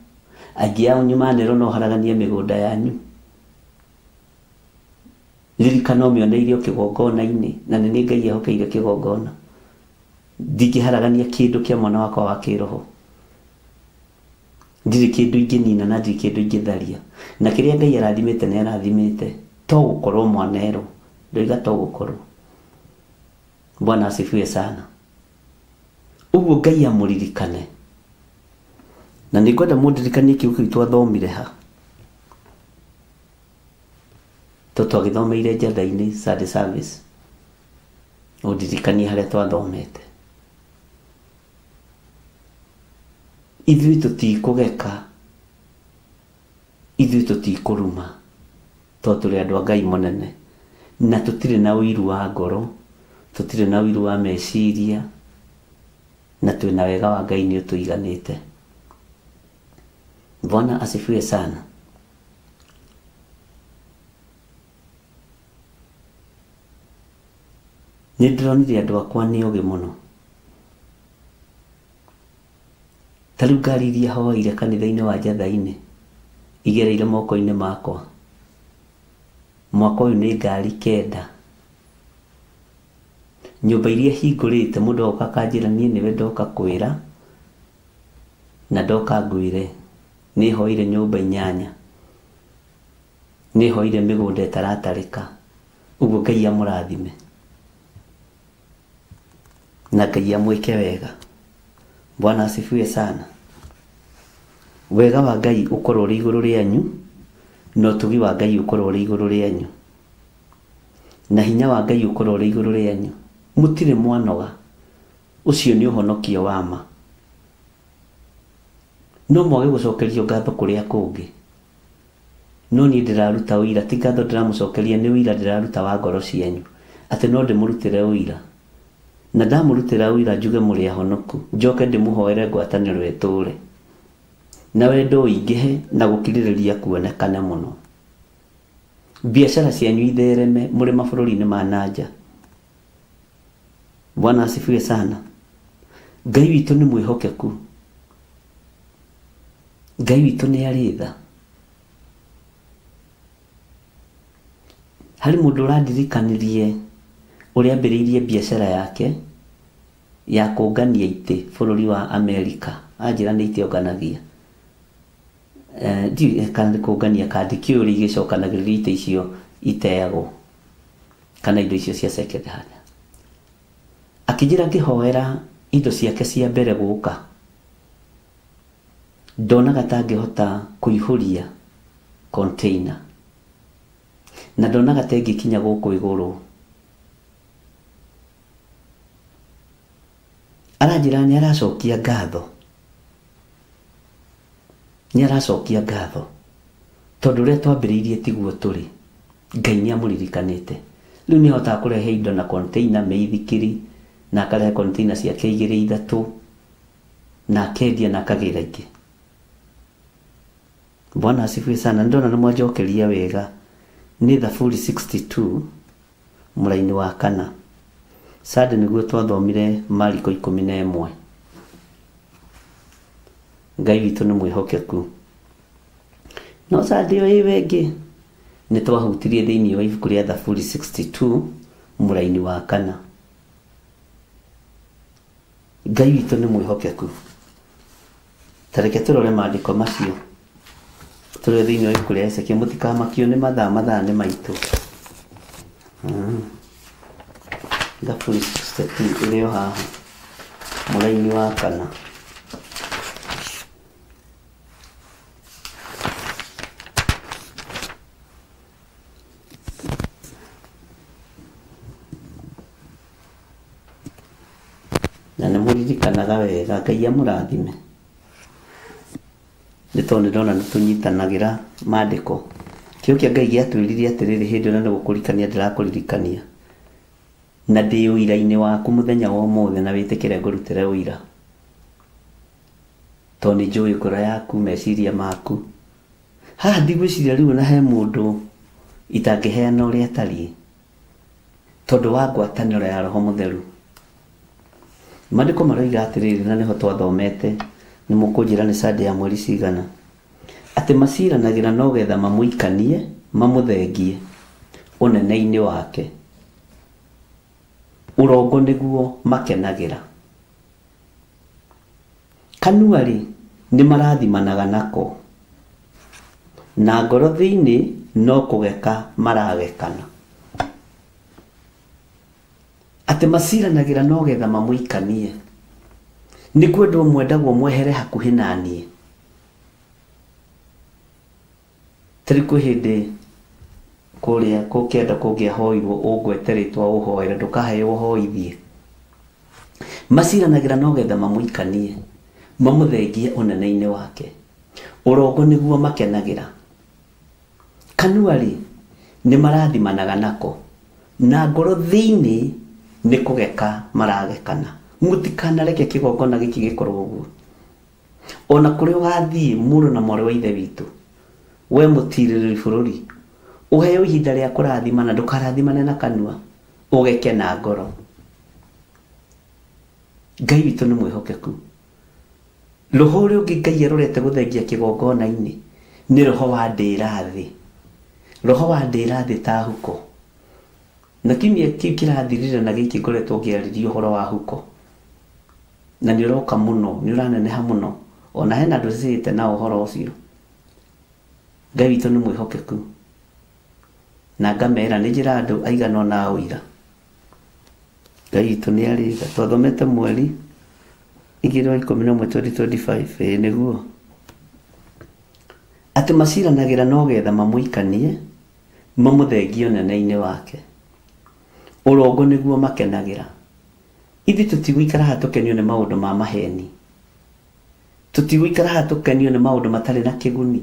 Aingĩ anyu manerwo no haraganie mĩgũnda yanyu. Ririkana ũmĩoneire o kĩgongona-inĩ, na nĩ niĩ Ngai ehokeire kĩgongona. Ndingĩharagania kĩndũ kĩa mwana wakwa wa kĩroho. Ndirĩ kĩndũ ingĩnina na ndirĩ kĩndũ ingĩtharia. Na kĩrĩa Ngai arathimĩte nĩ arathimĩte. To gũkorwo mwanerwo. Ndoiga to gũkorwo. Bwana asifiwe sana. Ũguo Ngai amũririkane. Na nĩ ngwenda mũndirikanie kiugo kĩu twathomire ha. To twagĩthomeire njatha-inĩ Sunday service. Ũndirikanie harĩa twathomete. Ithuĩ tũtikũgeka, ithuĩ tũtikũruma, tondũ tũrĩ andũ a Ngai mũnene. Na tũtirĩ na ũiru wa ngoro, tũtirĩ na ũiru wa meciria, na twĩna wega wa Ngai nĩ ũtũiganĩte. Bwana asifiwe sana. Nĩ ndĩronire andũ akwa nĩ ogĩ mũno. Ta rĩu ngari iria hoeire kanitha-inĩ wa Njatha-inĩ igereire moko-inĩ makwa. Mwaka ũyũ nĩ ngari 9. Nyũmba iria hingũrĩte mũndũ agoka akanjĩra niĩ nĩwe ndoka kwĩra na ndoka ngwĩre nĩ hoeire nyũmba 8. Nĩ hoeire mĩgũnda ĩtaratarĩka. Ũguo Ngai amũrathime na Ngai amwĩke wega. Bwana asifiwe sana. Wega wa Ngai ũkorwo ũrĩ igũrũ rĩanyu na ũtugi wa Ngai ũkorwo ũrĩ igũrũ rĩanyu na hinya wa Ngai ũkorwo ũrĩ igũrũ rĩanyu. Mũtirĩ mwanoga. Ũcio nĩ ũhonokio wa ma. No mwage gũcokerio ngatho kũrĩa kũngĩ. No niĩ ndĩraruta ũira, ti ngatho ndĩramũcokeria, nĩ ũira ndĩraruta wa ngoro cianyu, atĩ no ndĩmũrutĩre ũira. Na ndamũrutĩra ũira njuge mũrĩ ahonoku, njoke ndĩmũhoere ngwatanĩro ĩtũũre, na wendo ũingĩhe, na gũkirĩrĩria kuonekane mũno. Biacara cianyu ithereme mũrĩ mabũrũri-inĩ ma na nja. Bwana asifiwe sana. Ngai witũ nĩ mwĩhokeku. Ngai witũ nĩ arĩ tha. Harĩ mũndũ ũrandirikanirie ũrĩa ambĩrĩirie biacara yake ya kũngania itĩ bũrũri wa Amerika. Anjĩra nĩ itĩ onganagia. Ndiũĩ kana nĩ kũngania kana ndikĩũĩ ũrĩa igĩcokanagĩrĩrio itĩ icio iteagwo kana indo icio cia second hand. Akĩnjĩra ngĩhoera indo ciake cia mbere gũka, ndonaga ta angĩhota kũihũria container na ndonaga ta ĩngĩkinya gũkũ igũrũ. Aranjĩra nĩ aracokia ngatho, nĩ aracokia ngatho tondũ ũrĩa twambĩrĩirie tiguo tũrĩ. Ngai nĩ amũririkanĩte. Rĩu nĩ ahotaga kũrehe indo na container, mĩithikiri, na akarehe container ciake igĩrĩ ithatũ, na akendia na akagĩra ingĩ. Bwana asifiwe sana. Nĩ ndona nĩ mwanjokeria wega. Nĩ Thaburi 62 mũraini wa kana. Sunday nĩguo twathomire Mariko 11. Ngai witũ nĩ mwĩhokeku. No Sunday o ĩyo ĩngĩ nĩ twahutirie thĩinĩ wa ibuku rĩa Thaburi 62 mũraini wa kana. Ngai witũ nĩ mwĩhokeku. Ta reke tũrore maandĩko macio tũrĩ thĩinĩ wa ibuku rĩa Ezekiel. Mũtikamakio nĩ mathaa, mathaa nĩ maitũ. Thaburi 62 ĩrĩ o haha mũraini wa kana. Na nĩ mũririkanaga wega. Ngai amũrathime. Nĩ tondũ nĩ ndona nĩ tũnyitanagĩra maandĩko. Kĩo kĩa Ngai gĩatwĩrire atĩrĩrĩ hĩndĩ ĩyo na nĩ gũkũririkania ndĩrakũririkania. Na ndĩ ũira-inĩ waku mũthenya wa ũmũthĩ na wĩtĩkĩre ngũrutĩre ũira. Tondũ nĩ njũĩ ngoro yaku, meciria maku. Haha ndigwĩciria rĩu ona he mũndũ itangĩheana ũrĩa atariĩ. Tondũ wa ngwatanĩro ya Roho Mũtheru. Maandĩko maroiga atĩrĩrĩ, na nĩho twathomete, nĩ mũkũnjĩra nĩ Sunday ya mweri cigana, atĩ maciranagĩra no getha mamũikanie, mamũthengie ũnene-inĩ wake. Ũrongo nĩguo makenagĩra. Kanua-rĩ, nĩ marathimanaga nako, na ngoro thĩinĩ no kũgeka maragekana. Atĩ maciranagĩra no getha mamũikanie. Nĩ kwendwo mwendagwo mwehere hakuhĩ na niĩ. Ta rĩu kwĩ hĩndĩ kũrĩa kũkĩenda kũngĩahoirwo ũngwete rĩtwa ũhoere ndũkaheo ũhoithie. Maciranagĩra no getha mamũikanie, mamũthengie ũnene-inĩ wake. Ũrongo nĩguo makenagĩra. Kanua-rĩ, nĩ marathimanaga nako, na ngoro thĩinĩ nĩ kũgeka maragekana. Mũtikanareke kĩgongona gĩkĩ gĩkorwo ũguo. Ona kũrĩa ũgathiĩ mũrũ na mwarĩ wa ithe witũ, we mũtirĩrĩri bũrũri, ũheo ihinda rĩa kũrathimana, ndũkarathimane na kanua, ũgeke na ngoro. Ngai witũ nĩ mwĩhokeku. Roho ũrĩa ũngĩ Ngai arorete gũthengia kĩgongona-inĩ nĩ roho wa ndĩra thĩ. Roho wa ndĩra thĩ ta huko. Na kiumia kĩu kĩrathirire na gĩkĩ ngoretwo ngĩarĩria ũhoro wa huko. Na nĩ ũroka mũno, nĩ ũraneneha mũno. Ona hena andũ cicĩte na ũhoro ũcio. Ngai witũ nĩ mwĩhokeku. Na ngamera nĩ njĩra andũ aigana ũna a ũira. Ngai witũ nĩ arĩ tha. Twathomete mweri 2 wa 11 2025, ĩĩ nĩguo. Atĩ maciranagĩra no getha mamũikanie, mamũthengie ũnene-inĩ wake. Ũrongo nĩguo makenagĩra. Ithuĩ tũtigũikara haha tũkenio nĩ maũndũ ma maheni. Tũtigũikara haha tũkenio nĩ maũndũ matarĩ na kĩguni.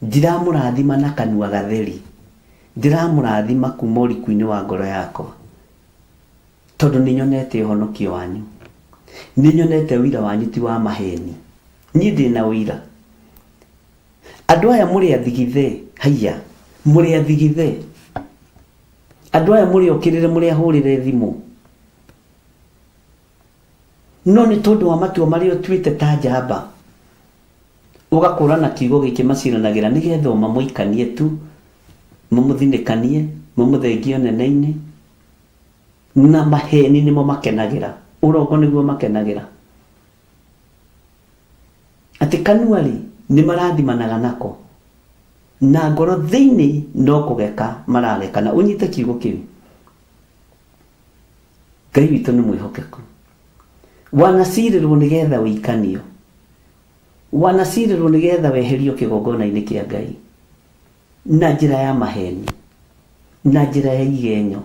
Ndiramũrathima na kanua gatheri. Ndĩramũrathima kuma ũriku-inĩ wa ngoro yakwa. Tondũ nĩ nyonete ũhonokio wanyu. Nĩ nyonete ũira wanyu ti wa maheni. Niĩ ndĩna ũira. Andũ aya mũrĩ athigithe, haiya, mũrĩ athigithe. Andũ aya mũrĩ okĩrĩre, mũrĩ ahũrĩre thimũ. No nĩ tondũ wa matua marĩa ũtuĩte ta njamba, ũgakũrana kiugo gĩkĩ maciranagĩra nĩgetha o mamũikanie tu, mamũthinĩkanie, mamũthengie ũnene-inĩ, na maheni nĩmo makenagĩra, ũrongo nĩguo makenagĩra. Atĩ kanua-rĩ, nĩ marathimanaga nako, na ngoro thĩinĩ no kũgeka maragekana. Ũnyite kiugo kĩu. Ngai witũ nĩ mwĩhokeku. Wanacirĩrwo nĩgetha ũikanio. Wanacirĩrwo nĩgetha weherio kĩgongona-inĩ kĩa Ngai na njĩra ya maheni, na njĩra ya igenyo.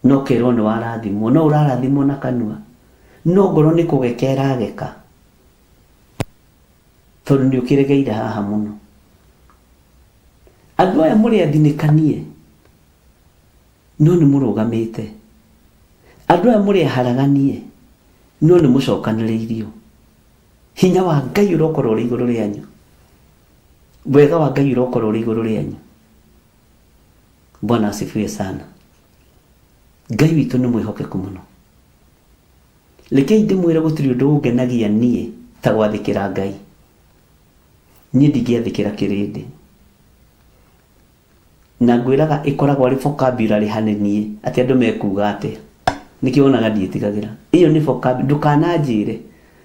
Na ũkerwo nĩ warathimwo, no ũrarathimwo na kanua, no ngoro nĩ kũgeka ĩrageka, tondũ nĩ ũkĩregeire haha mũno. Andũ aya mũrĩ athinĩkanie, no nĩ mũrũgamĩte. Andũ aya mũrĩ aharaganie, no nĩ mũcokanĩrĩirio. Hinya wa Ngai ũrokorwo ũrĩ igũrũ rĩanyu. Wega wa Ngai ũrokorwo ũrĩ igũrũ rĩanyu. Bwana asifiwe sana. Ngai witũ nĩ mwĩhokeku mũno. Rekei ndĩmwĩre gũtirĩ ũndũ ũngenagia niĩ ta gwathĩkĩra Ngai. Niĩ ndingĩathĩkĩra kĩrĩndĩ. Na ngwĩraga ĩkoragwo arĩ vocabulary harĩ niĩ atĩ andũ mekuga atĩa. Nĩkĩo wonaga ndiĩtigagĩra. Ĩyo nĩ vocabulary, ndũkananjĩre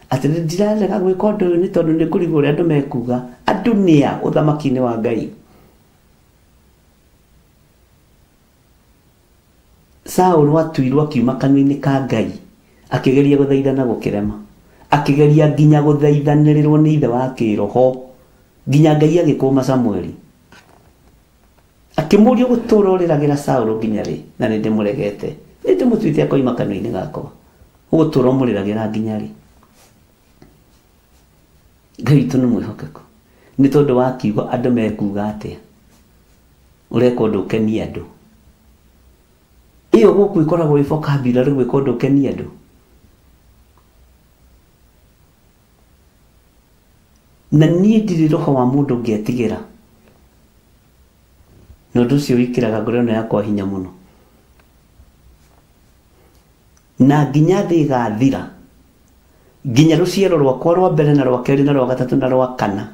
atĩ ndirarega gwĩka ũndũ ũyũ nĩ tondũ nĩ ngũrigwo ũrĩa andũ mekuga. Andũ nĩa ũthamaki-inĩ wa Ngai? Saũlũ atuirwo akiuma kanua-inĩ ka Ngai, akĩgeria gũthaithana gũkĩrema. Akĩgeria nginya gũthaithanĩrĩrwo nĩ ithe wa kĩroho, nginya Ngai agĩkũma Samueli. Akĩmũria ũgũtũra ũrĩragĩra Saũlũ nginya rĩ, na nĩ ndĩmũregete, nĩ ndĩmũtuĩte akoima kanua-inĩ gakwa. Ũgũtũra ũmũrĩragĩra nginya rĩ? Ngai witũ nĩ mwĩhokeku. Nĩ tondũ wa kiugo andũ mekuga atĩa? Ũreka ũndũ ũkenie andũ. Ĩyo gũkũ ĩkoragwo ĩ vocabulary gwĩka ũndũ ũkenie andũ. Na niĩ ndirĩ roho wa mũndũ ngetigĩra. Na ũndũ ũcio wĩkĩraga ngoro ĩno yakwa hinya mũno. Na nginya thĩ ĩgathira, nginya rũciaro rwakwa rwa mbere na rwa kerĩ na rwa gatatũ na rwa kana,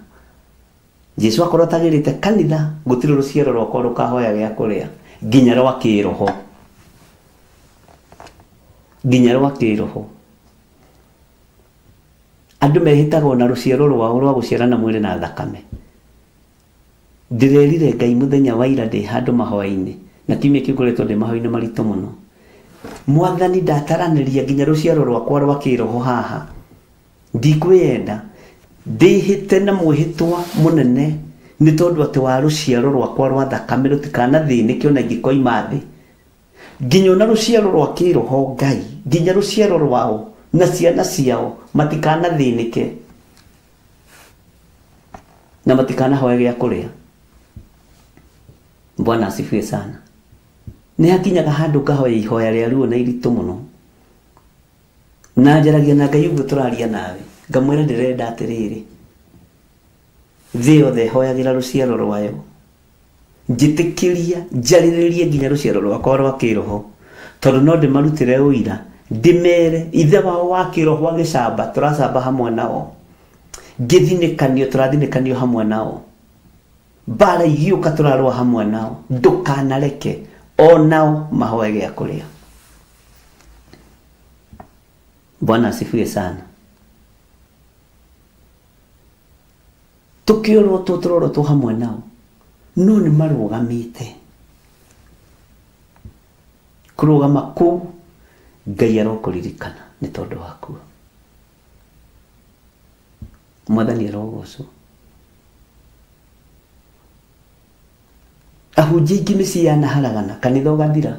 Jesu akorwo atagĩrĩte kanitha, gũtirĩ rũciaro rwakwa rũkahoya gĩa kũrĩa, nginya rwa kĩroho. Nginya rwa kĩroho. Andũ mehĩtaga ona rũciaro rwao rwa gũciarana mwĩrĩ na thakame. Ndĩrerire Ngai mũthenya wa ira ndĩ handũ mahoya-inĩ, na kiumia kĩu ngoretwo ndĩ mahoya-inĩ maritũ mũno. Mwathani ndataranĩria nginya rũciaro rwakwa rwa kĩroho haha. Ndikwĩyenda, ndĩhĩte na mwĩhĩtwa mũnene nĩ tondũ atĩ wa rũciaro rwakwa rwa thakame rũtikanathĩnĩke ona ingĩkoima thĩ. Nginya ona rũciaro rwa kĩroho Ngai, nginya rũciaro rwao na ciana ciao matikanathĩnĩke na matikanahoe gĩa kũrĩa. Bwana asifiwe sana. Nĩ hakinyaga handũ ngahoya ihoya rĩa ruo na iritũ mũno. Na njaragia na Ngai ũguo tũraria nawe, ngamwĩra ndĩrenda atĩrĩrĩ, thĩ yothe ĩhoyagĩra rũciaro rwayo, njĩtĩkĩria njarĩrĩrie nginya rũciaro rwakwa rwa kĩroho, tondũ no ndĩmarutĩre ũira, ndĩmere ithe wao wa kĩroho agĩcamba, tũracamba hamwe nao, ngĩthinĩkanio, tũrathinĩkanio hamwe nao, mbara igĩũka tũrarũa hamwe nao, ndũkanareke o nao mahoe gĩa kũrĩa. Bwana asifiwe sana. Tũkĩorotwo tũrorotwo hamwe nao, no nĩ marũgamĩte. Kũrũgama kũu Ngai arokũririkana nĩ tondũ wakuo. Mwathani arogocwo. Ahunjia aingĩ mĩciĩ yanaharagana, kanitha ũgathira.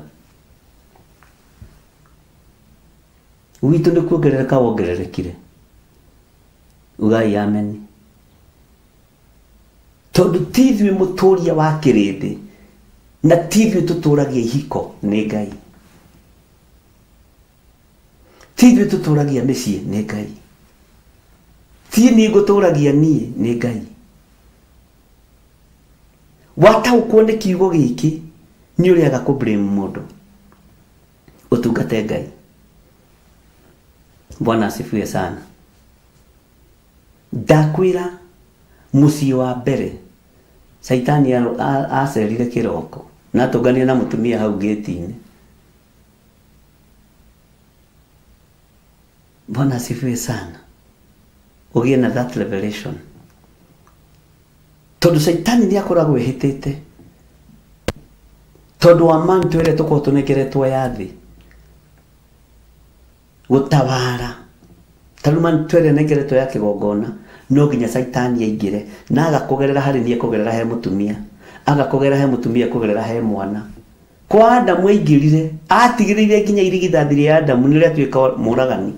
Gwitũ nĩ kuongerereka wongererekire. Ugai ameni. Tondũ ti ithuĩ mũtũria wa kĩrĩndĩ na ti ithuĩ tũtũragia ihiko nĩ Ngai. Ti ithuĩ tũtũragia mĩciĩ nĩ Ngai. Ti niĩ ngũtũragia niĩ nĩ Ngai. Wataũkwo nĩ kiugo gĩkĩ nĩ ũrĩaga kũ blame mũndũ. Ũtungate Ngai. Bwana asifiwe sana. Ndakwĩra mũciĩ wa mbere Caitani acerire kĩroko na atũnganire na mũtumia hau gĩti-inĩ. Bwana asifiwe sana. Ũgĩe na that revelation. Tondũ Caitani nĩ akoragwo ehĩtĩte tondũ wa manto ĩrĩa tũkoragwo tũnengeretwo ya thĩ gũtawara ta rĩu manto ĩrĩa ĩnengeretwo ya kĩgongona no nginya Caitani aingĩre na agakũgerera harĩ niĩ kũgerera he mũtumia, agakũgerera he mũtumia kũgerera he mwana. Kwa Adamu aingĩrire atigĩrĩire nginya irigithathi rĩa Adamu nĩ rĩatuĩka mũragani.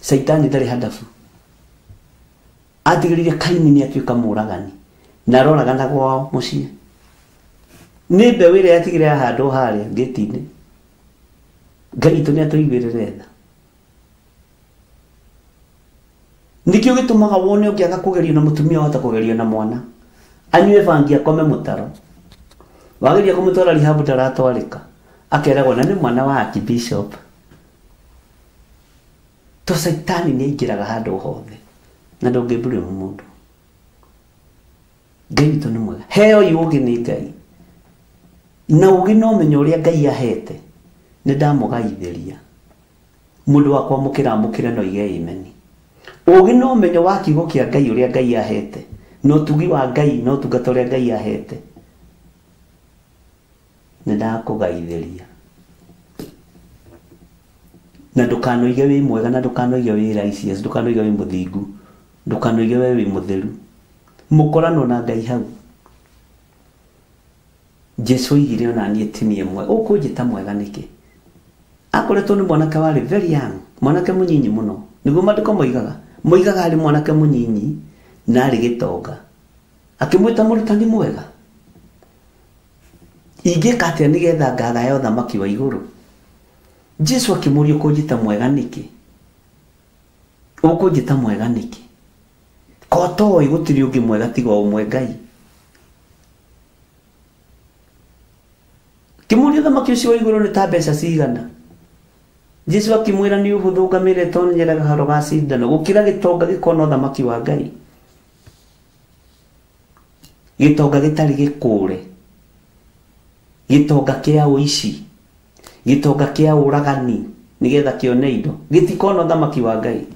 Caitani ndarĩ handabu. Atigĩrĩire Kaini nĩ atuĩka mũragani na aroragana gwao mũciĩ. Nĩ mbeũ ĩrĩa yatigire yahandwo harĩa ngĩti-inĩ. Ngai witũ nĩ atũiguĩrĩre tha. Nĩkĩo gĩtũmaga wone ũngĩaga kũgerio na mũtumia wahota kũgerio na mwana. Anyue bangi akome mũtaro. Wageria kũmũtwara rehab ndaratwarĩka. Akeragwo na nĩ mwana wa archbishop. To Caitani nĩ aingĩraga handũ hothe na ndũngĩ blame mũndũ. Ngai witũ nĩ mwega. Heo ũgĩ nĩ Ngai. Na ũgĩ na ũmenyo ũrĩa Ngai ahete nĩ ndamũgaithĩria. Mũndũ wa kwamũkĩra amũkĩre na oige amen. Ũgĩ na ũmenyo wa kiugo kĩa Ngai ũrĩa Ngai ahete na ũtugi wa Ngai na ũtungata ũrĩa Ngai ahete nĩ ndakũgaithĩria. Na ndũkanoige wĩ mwega na ndũkanoige wĩ righteous, ndũkanoige wĩ mũthingu, ndũkanoige we wĩ mũtheru. Mũkorano na Ngai hau. Jesu oigire ona niĩ ti niĩ mwega. Ũkũnjĩta mwega nĩkĩ? Akoretwo nĩ mwanake warĩ very young, mwanake mũnyinyi mũno. Nĩguo maandĩko moigaga. Moigaga arĩ mwanake mũnyinyi na arĩ gĩtonga. Akĩmwĩta mũrutani mwega. Ingĩka atĩa nĩgetha ngagaya ũthamaki wa igũrũ? Jesu akĩmũria ũkũnjĩta mwega nĩkĩ? Ũkũnjĩta mwega nĩkĩ? Ko toĩ gũtirĩ ũngĩ mwega tiga o ũmwe Ngai. Kĩmũria ũthamaki ũcio wa igũrũ nĩ ta mbeca cigana? Jesu akĩmwĩra nĩ ũhũthũ ngamĩra ĩtonyere gahoro ga cindano gũkĩra gĩtonga gĩkona ũthamaki wa Ngai. Gĩtonga gĩtarĩ gĩkũre, gĩtonga kĩa ũici, gĩtonga kĩa ũragani nĩgetha kĩone indo gĩtikona ũthamaki wa Ngai.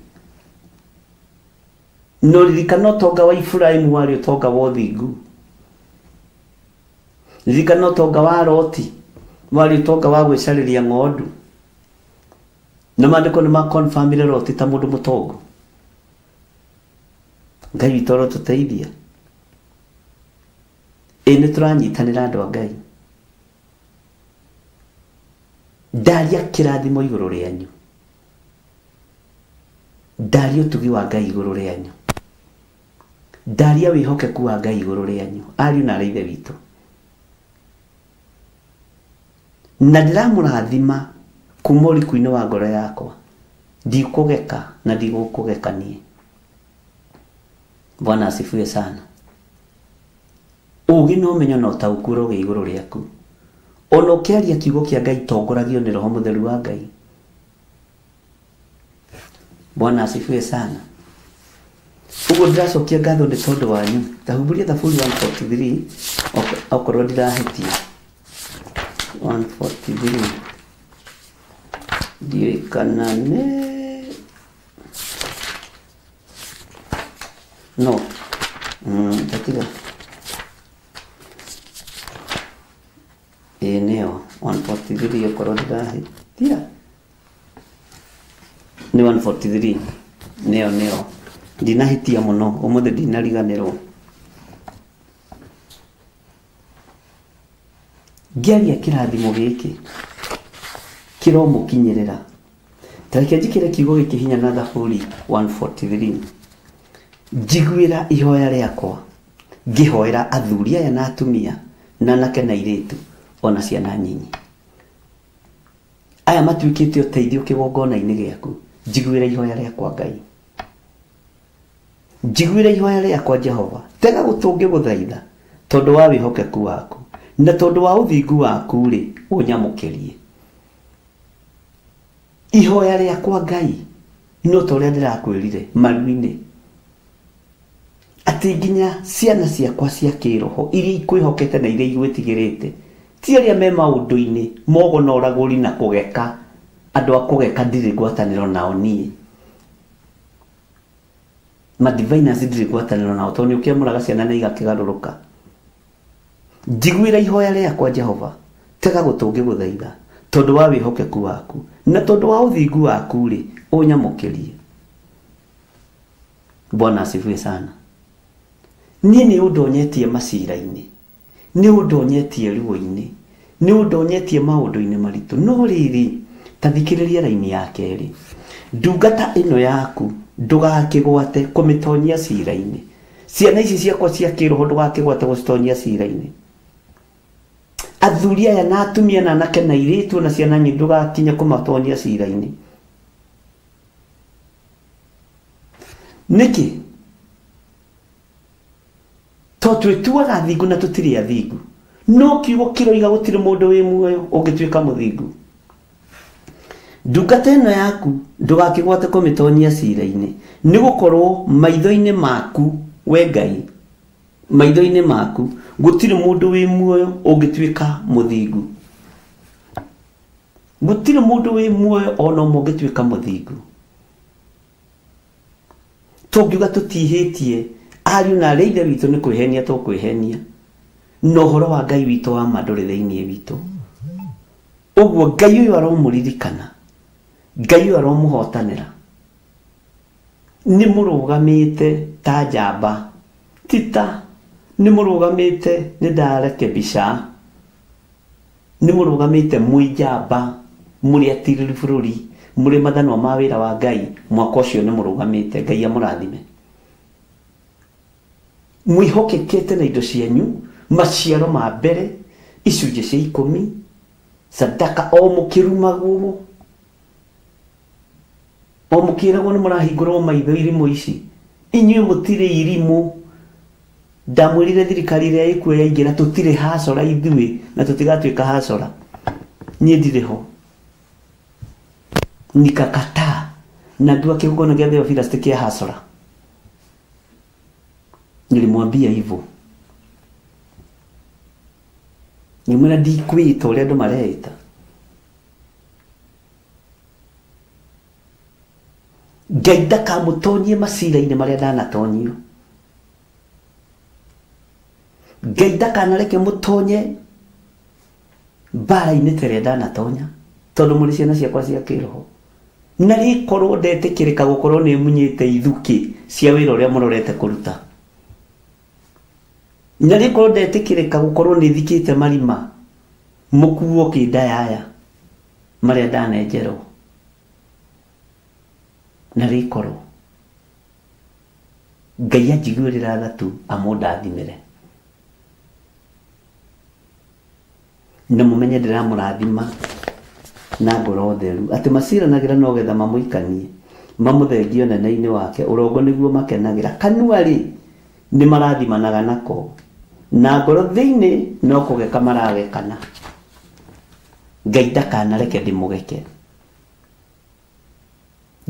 No ririkana ũtonga wa Iburahĩmu warĩ ũtonga wa ũthingu. Ririkana ũtonga wa Loti warĩ ũtonga wa gwĩcarĩria ng'ondu. Na maandĩko nĩ makonfamire Loti ta mũndũ mũtongu. Ngai witũ arotũteithia. Ĩ nĩ tũranyitanĩra andũ a Ngai. Ndaria kĩrathimo igũrũ rĩanyu. Ndaria ũtugi wa Ngai igũrũ rĩanyu. Ndaria wĩhokeku wa Ngai igũrũ rĩanyu, ariũ na arĩ ithe witũ. Na ndĩramũrathima kuma ũriku-inĩ wa ngoro yakwa. Ndikũgeka na ndigũkũgeka niĩ. Bwana asifiwe sana. Ũũgĩ na ũmenyo na ũtaũku ũrogĩa igũrũ rĩaku. Ona ũkĩaria kiugo kĩa Ngai tongoragio nĩ Roho Mũtheru wa Ngai. Bwana asifiwe sana. Ũguo ndĩracokia ngatho nĩ tondũ wanyu. Tahumbũria Thaburi 143 okorwo ndirahĩtia. 143 ndiũĩ kana nĩ no tatiga ĩĩ nĩyo 143 okorwo ndirahĩtia nĩ 143 nĩyo nĩyo ndinahĩtia mũno ũmũthĩ ndinariganĩrwo. Ngĩaria kĩrathimo gĩkĩ kĩromũkinyĩrĩra. Ta reke njĩkĩre kiugo gĩkĩ hinya na Thaburi 143. Njiguĩra ihoya rĩakwa ngĩhoera athuri aya na atumia na anake na airĩtu ona ciana nyinyi. Aya matuĩkĩte ũteithio kĩgongona-inĩ gĩaku. Njiguĩra ihoya rĩakwa Ngai. Njiguĩra ihoya rĩakwa Jehova. Tega gũtũ ngĩgũthaitha tondũ wa wĩhokeku waku na tondũ wa ũthingu waku rĩ ũnyamũkĩrie. Ihoya rĩakwa Ngai. No ta ũrĩa ndĩrakwĩrire maru-inĩ, atĩ nginya ciana ciakwa cia kĩroho iria ikwĩhokete na iria igwĩtigĩrĩte, ti arĩa me maũndũ-inĩ mogo na ũragũri na kũgeka, andũ a kũgeka ndirĩ ngwatanĩro nao niĩ. Ma diviners ndirĩ ngwatanĩro nao tondũ nĩ ũkĩamũraga ciana na igakĩgarũrũka. Njiguĩra ihoya rĩakwa Jehova, tega gũtũ ngĩgũthaitha, tondũ wa wĩhokeku waku, na tondũ wa ũthingu waku-rĩ, ũnyamũkĩrie. Bwana asifiwe sana. Niĩ nĩ ũndonyetie macira-inĩ, nĩ ũndonyetie ruo-inĩ, nĩ ũndonyetie maũndũ-inĩ maritũ. No rĩrĩ, ta thikĩrĩria raini ya kerĩ. Ndungata ĩno yaku ndũgakĩgwate kũmĩtonyia cira-inĩ. Ciana ici ciakwa cia kĩroho ndũgakĩgwate gũcitonyia cira-inĩ. Athuri aya na atumia na anake na airĩtu na ciana nyingĩ ndũgakinye kũmatonyia cira-inĩ. Nĩkĩ? To twĩtuaga athingu na tũtirĩ athingu. No kiugo kĩroiga gũtirĩ mũndũ wĩ muoyo ũngĩtuĩka mũthingu. Ndungata ĩno yaku ndũgakĩgwate kũmĩtonyia cira-inĩ, nĩ gũkorwo maitho-inĩ maku, we Ngai, maitho-inĩ maku gũtirĩ mũndũ wĩ muoyo ũngĩtuĩka mũthingu. Gũtirĩ mũndũ wĩ muoyo o na ũmwe ũngĩtuĩka mũthingu. Tũngiuga tũtihĩtie, ariũ na aarĩ a Ithe witũ nĩ kwĩhenia tũkwĩhenia, na ũhoro wa Ngai witũ wa ma ndũrĩ thĩinĩ witũ. Ũguo Ngai ũyũ aromũririkana, Ngai ũyũ aromũhotanĩra. Nĩ mũrũgamĩte ta njamba, ti ta, nĩ mũrũgamĩte nĩ ndarekebisha. Nĩ mũrũgamĩte mwĩ njamba, mũrĩ atirĩri bũrũri, mũrĩ mathanwa ma wĩra wa Ngai, mwaka ũcio nĩ mũrũgamĩte. Ngai amũrathime. Mwĩhokekete na indo cianyu, maciaro ma mbere, icunjĩ cia ikũmi, sadaka, o mũkĩrumagwo, o mũkĩragwo nĩ mũrahingũrwo maitho irimũ ici. Inyuĩ mũtirĩ irimũ. Ndamwĩrire thirikari ĩrĩa ĩkuo yaingĩra tũtirĩ hacora ithuĩ na tũtigatuĩka hacora. Niĩ ndirĩ ho. Nikakataa na ngiuga kĩgongona gĩa Theophilus ti kĩa hacora. Nilimwambia hivyo. Ngĩmwĩra ndikwĩĩta ũrĩa andũ mareĩta. Ngai ndakamũtonyie macira-inĩ marĩa ndanatonyio. Ngai ndakanareke mũtonye mbara-inĩ ta ĩrĩa ndanatonya tondũ mũrĩ ciana ciakwa cia kĩroho. Na rĩkorwo ndetĩkĩrĩka gũkorwo nĩ munyĩte ithukĩ cia wĩra ũrĩa mũrorete kũruta. Na rĩkorwo ndetĩkĩrĩka gũkorwo nĩ thikĩte marima mũkuo kĩndayaya marĩa ndanenjerwo. Na rĩkorwo Ngai anjiguĩrĩra tha tu amũndathimĩre. Na mũmenye ndĩramũrathima na ngoro theru, atĩ maciranagĩra no getha mamũikanie, mamũthengie ũnene-inĩ wake, ũrongo nĩguo makenagĩra. Kanua-rĩ, nĩmarathimanaga nako, na ngoro thĩinĩ no kũgeka maragekana. Ngai ndakanareke ndĩmũgeke.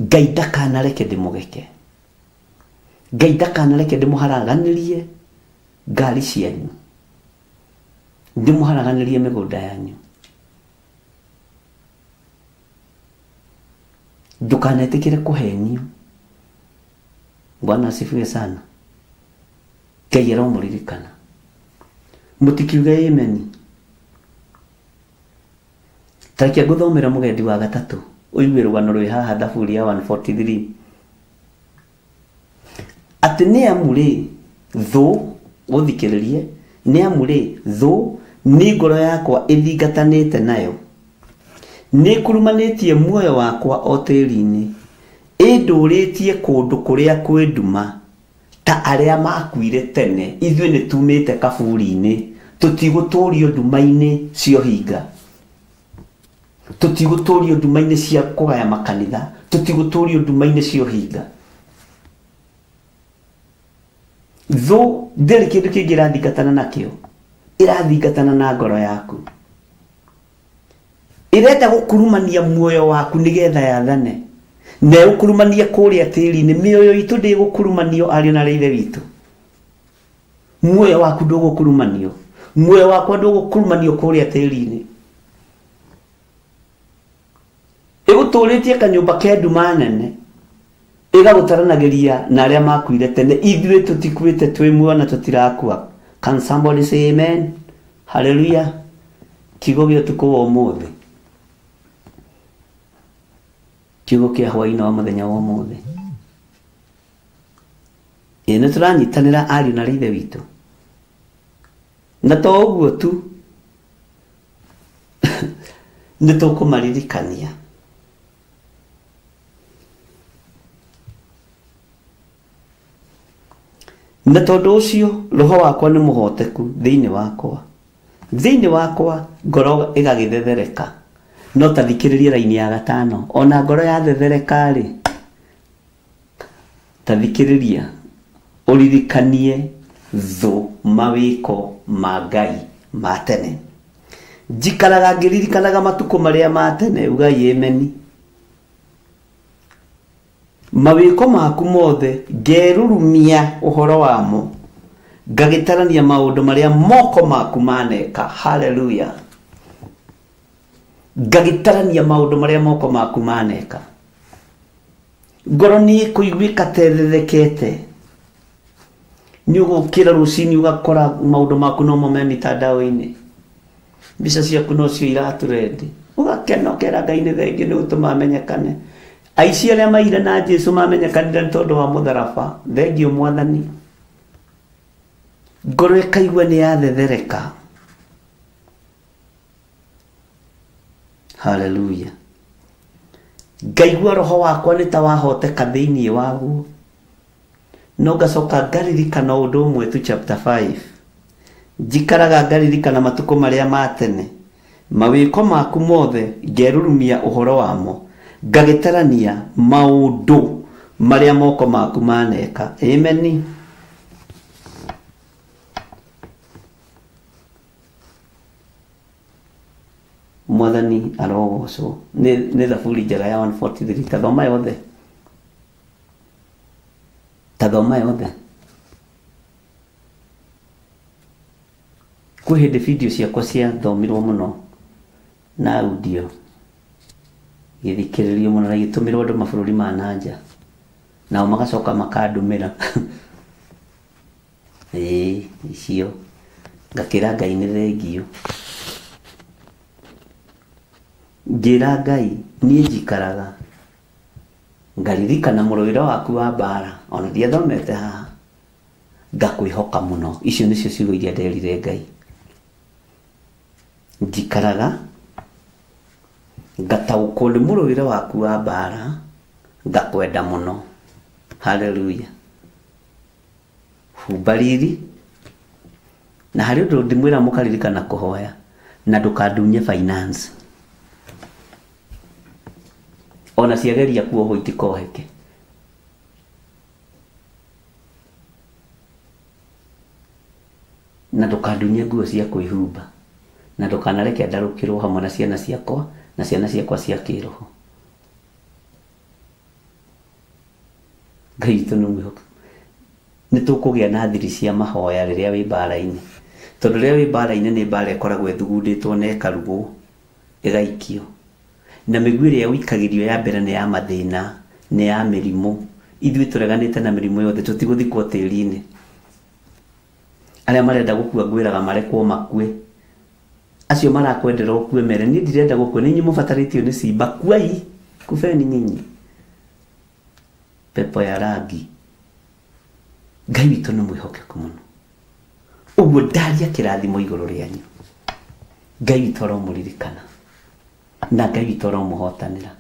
Ngai ndakanareke ndĩmũgeke. Ngai ndakanareke ndĩmũharaganĩrie ngari cianyu, ndĩmũharaganĩrie mĩgũnda yanyu. Ndũkanetĩkĩre kũhenio. Bwana asifiwe sana. Ngai aromũririkana. Mũtikiuge ameni. Ta reke ngũthomere mũgendi wa gatatũ ũigue rũgano rwĩ haha Thaburi ya 143. Atĩ nĩ amu-rĩ, thũ, ũthikĩrĩrie, nĩ amu-rĩ, thũ nĩ ngoro yakwa ĩthingatanĩte nayo, nĩĩkurumanĩtie muoyo wakwa o tĩri-inĩ, ĩndũrĩtie kũndũ kũrĩa kwĩ nduma. Ta arĩa maakuire tene, ithuĩ nĩ tuumĩte kaburi-inĩ, tũtigũtũũrio nduma-inĩ cia ũhinga, tũtigũtũũrio nduma-inĩ cia kũgaya makanitha, tũtigũtũũrio nduma-inĩ cia ũhinga. Thũ ndĩrĩ kĩndũ kĩngĩ ĩrathingatana nakĩo, ĩrathingatana na ngoro yaku. Ĩrenda gũkurumania muoyo waku nĩgetha yathane. Na ĩgũkurumania kũrĩa tĩri-inĩ. Mĩoyo itũ ndĩgũkurumanio ariũ na aarĩ a Ithe witũ. Muoyo waku ndũgũkurumanio. Muoyo wakwa ndũgũkurumanio kũrĩa tĩri-inĩ. Ĩgũtũrĩtie kanyũmba ke nduma nene. Ĩgagũtaranagĩria na arĩa makuire tene. Ithuĩ tũtikuĩte twĩ muoyo na tũtirakua. Can somebody say amen? Hallelujah. Kiugo gĩa ũtukũ wa ũmũthĩ. Kiugo kĩa hwaĩ-inĩ wa mũthenya wa ũmũthĩ. Ĩĩ nĩ tũranyitanĩra ariũ na aarĩ a Ithe witũ. Na to ũguo tu, nĩ tũkũmaririkania. Na tondũ ũcio roho wakwa nĩ mũhoteku thĩinĩ wakwa, thĩinĩ wakwa ngoro ĩgagĩthethereka. No ta thikĩrĩria raini ya gatano, ona ngoro yathethereka-rĩ, ta thikĩrĩria ũririkanie thũ mawĩko ma Ngai ma tene. Njikaraga ngĩririkanaga matukũ marĩa ma tene, ugai ameni. Mawĩko maku mothe ngerurumia ũhoro wamo, ngagĩtarania maũndũ marĩa moko maku maneka. Haleluya! Ngagĩtarania maũndũ marĩa moko maku maneka. Ngoro nĩ ĩkũiguĩka ta ĩthethekete. Nĩ ũgũkĩra rũcinĩ ũgakora maũndũ maku nomo me mitandao-inĩ. Mbica ciaku nocio iratũrendi. Ũgakena ũkera Ngai nĩ thengiũ nĩ gũtũma menyekane. Aici arĩa maire na Jesu mamenyekanire nĩ tondũ wa mũtharaba. Thengiũ Mwathani. Ngoro ĩkaigua nĩ yathethereka. Haleluya. Ngaigua roho wakwa nĩ ta wahoteka thĩinĩ waguo. No ngacoka ngaririkana ũndũ ũmwe tu chapter 5. Njikaraga ngaririkana matukũ marĩa ma tene, mawĩko maku mothe ngerurumia ũhoro wamo, ngagĩtarania maũndũ marĩa moko maku maneka. Ameni. Mwathani arogocwo. Nĩ thaburi njega ya 143. Ta thoma yothe. Ta thoma yothe. Kwĩ hĩndĩ video ciakwa ciathomirwo mũno na audio igĩthikĩrĩrio mũno na igĩtũmĩrwo andũ mabũrũri ma na nja, nao magacoka makandũmĩra. Ĩĩ icio ngakĩra Ngai nĩ thengiũ. Ngĩra Ngai niĩ njikaraga ngaririkana mũrũĩre waku wa mbara ona ndiathomete haha ngakwĩhoka mũno. Icio nĩcio ciugo iria nderire Ngai. Njikaraga ngataũkwo nĩ mũrũĩre waku wa mbara ngakwenda mũno. Haleluya. Humba riri. Na harĩ ũndũ ndĩmwĩra mũkaririkana kũhoya na ndũkandunye finance. Ona ciageria kuohwo itikoheke. Na ndũkandunye nguo cia kwĩhumba. Na ndũkanareke ndarũkĩrwo hamwe na ciana ciakwa na ciana ciakwa cia kĩroho. Ngai witũ nĩ mwĩhokeku. Nĩ tũkũgĩa na thiri cia mahoya rĩrĩa wĩ mbara-inĩ. Tondũ rĩrĩa wĩ mbara-inĩ nĩ mbara ĩkoragwo ĩthugundĩtwo na ĩkarugwo, ĩgaikio. Na mĩguĩ ĩrĩa ũikagĩrio ya mbere nĩ ya mathĩna, nĩ ya mĩrimũ. Ithuĩ tũreganĩte na mĩrimũ yothe, tũtigũthikwo tĩri-inĩ. Arĩa marenda gũkua ngwĩraga marekwo makue. Acio marakwendera ũkue mere niĩ ndirenda gũkua, nĩ inyuĩ mũbatarĩtio nĩ simba, kuai, kubeni nyinyi. Pepo ya rangi. Ngai witũ nĩ mwĩhokeku mũno. Ũguo ndaria kĩrathimo igũrũ rĩanyu. Ngai witũ aromũririkana. Na Ngai witũ aromũhotanĩra.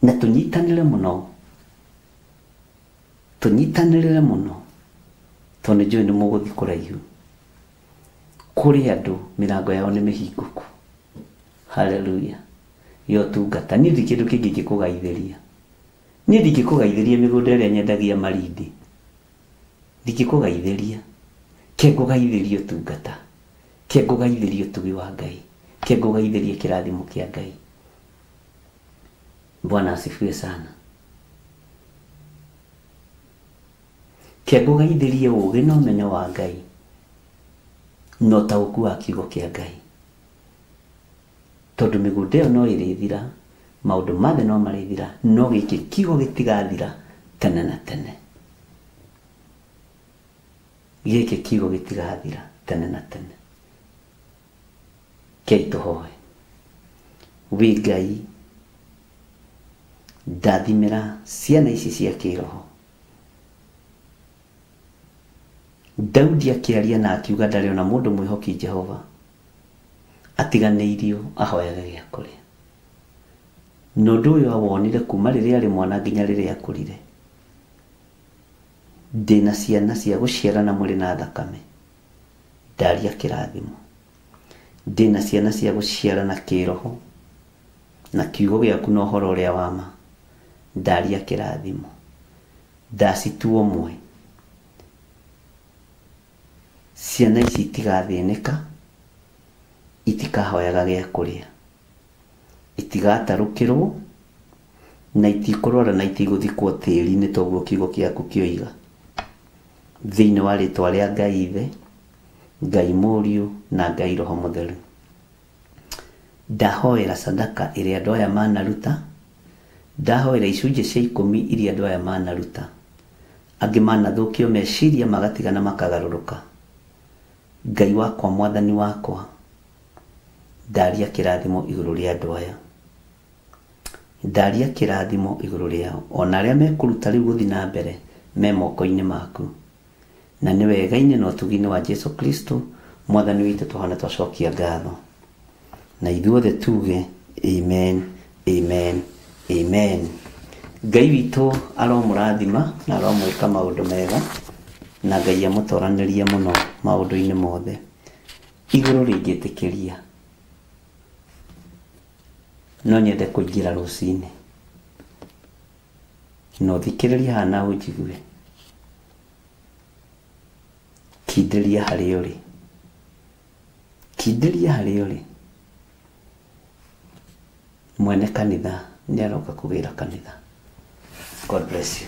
Na tũnyitanĩre mũno. Tũnyitanĩrĩre mũno. Tondũ nĩ njũĩ nĩ mũgũthiĩ kũraihu. Kũrĩ andũ mĩrango yao nĩ mĩhingũku. Haleluya. Ya ũtungata. Niĩ ndirĩ kĩndũ kĩngĩ ingĩkũgaithĩria. Niĩ ndingĩkũgaithĩria mĩgũnda ĩrĩa nyendagia Malindi. Ndingĩkũgaithĩria. Ke ngũgaithĩrie ũtungata. Ke ngũgaithĩrie ũtugi wa Ngai. Ke ngũgaithĩrie kĩrathimo kĩa Ngai. Bwana asifiwe sana. Ke ngũgeithĩrie ũũgĩ na ũmenyo wa Ngai na ũtaũku wa kiugo kĩa Ngai, tondũ mĩgũnda ĩyo no ĩrĩthira, maũndũ mothe no marĩthira, no gĩkĩ kiugo gĩtigathira tene na tene. Gĩkĩ kiugo gĩtigathira tene na tene. Kei tũhoe. Wĩ Ngai, ndathimĩra ciana ici cia kĩroho. Daudi akĩaria na akiuga ndarĩ ona mũndũ mwĩhoki Jehova atiganĩirio ahoyage gĩa kũrĩa. Na ũndũ ũyũ awonire kuma rĩrĩa arĩ mwana nginya rĩrĩa akũrire. Ndĩna ciana cia gũciarana mwĩrĩ na thakame, ndaria kĩrathimo. Ndĩna ciana cia gũciarana kĩroho na kiugo gĩaku na ũhoro ũrĩa wa ma, ndaria kĩrathimo. Ndacitua ũmwe. Ciana ici itigathĩnĩka, itikahoyaga gĩa kũrĩa, itigatarũkĩrwo, na itikũrwara na itigũthikwo tĩri-inĩ toguo kiugo gĩaku kĩoiga. Thĩinĩ wa rĩtwa rĩa Ngai Ithe, Ngai Mũriũ na Ngai Roho Mũtheru. Ndahoera sadaka ĩrĩa andũ aya manaruta, ndahoera icunjĩ cia ikũmi iria andũ aya manaruta. Angĩ manathũkio meciria magatigana makagarũrũka. Ngai wakwa, Mwathani wakwa, ndaria kĩrathimo igũrũ rĩa andũ aya. Ndaria kĩrathimo igũrũ rĩao. Ona arĩa mekũruta rĩu gũthiĩ na mbere me moko-inĩ maku. Na nĩ wega-inĩ na ũtugi-inĩ wa Jesu Kristo Mwathani witũ tũhana twacokia ngatho. Na ithuothe tuge amen, amen, amen. Ngai witũ aromũrathima na aromwĩka maũndũ mega, na Ngai amũtoranĩrie mũno maũndũ-inĩ mothe. Igũrũ rĩngĩtĩkĩria, no nyende kũingĩra rũcinĩ. Na ũthikĩrĩrie haha na ũnjigue. Kindĩria harĩa ũrĩ. Kindĩria harĩa ũrĩ. Mwene kanitha nĩ aroka kũgĩra kanitha. God bless you.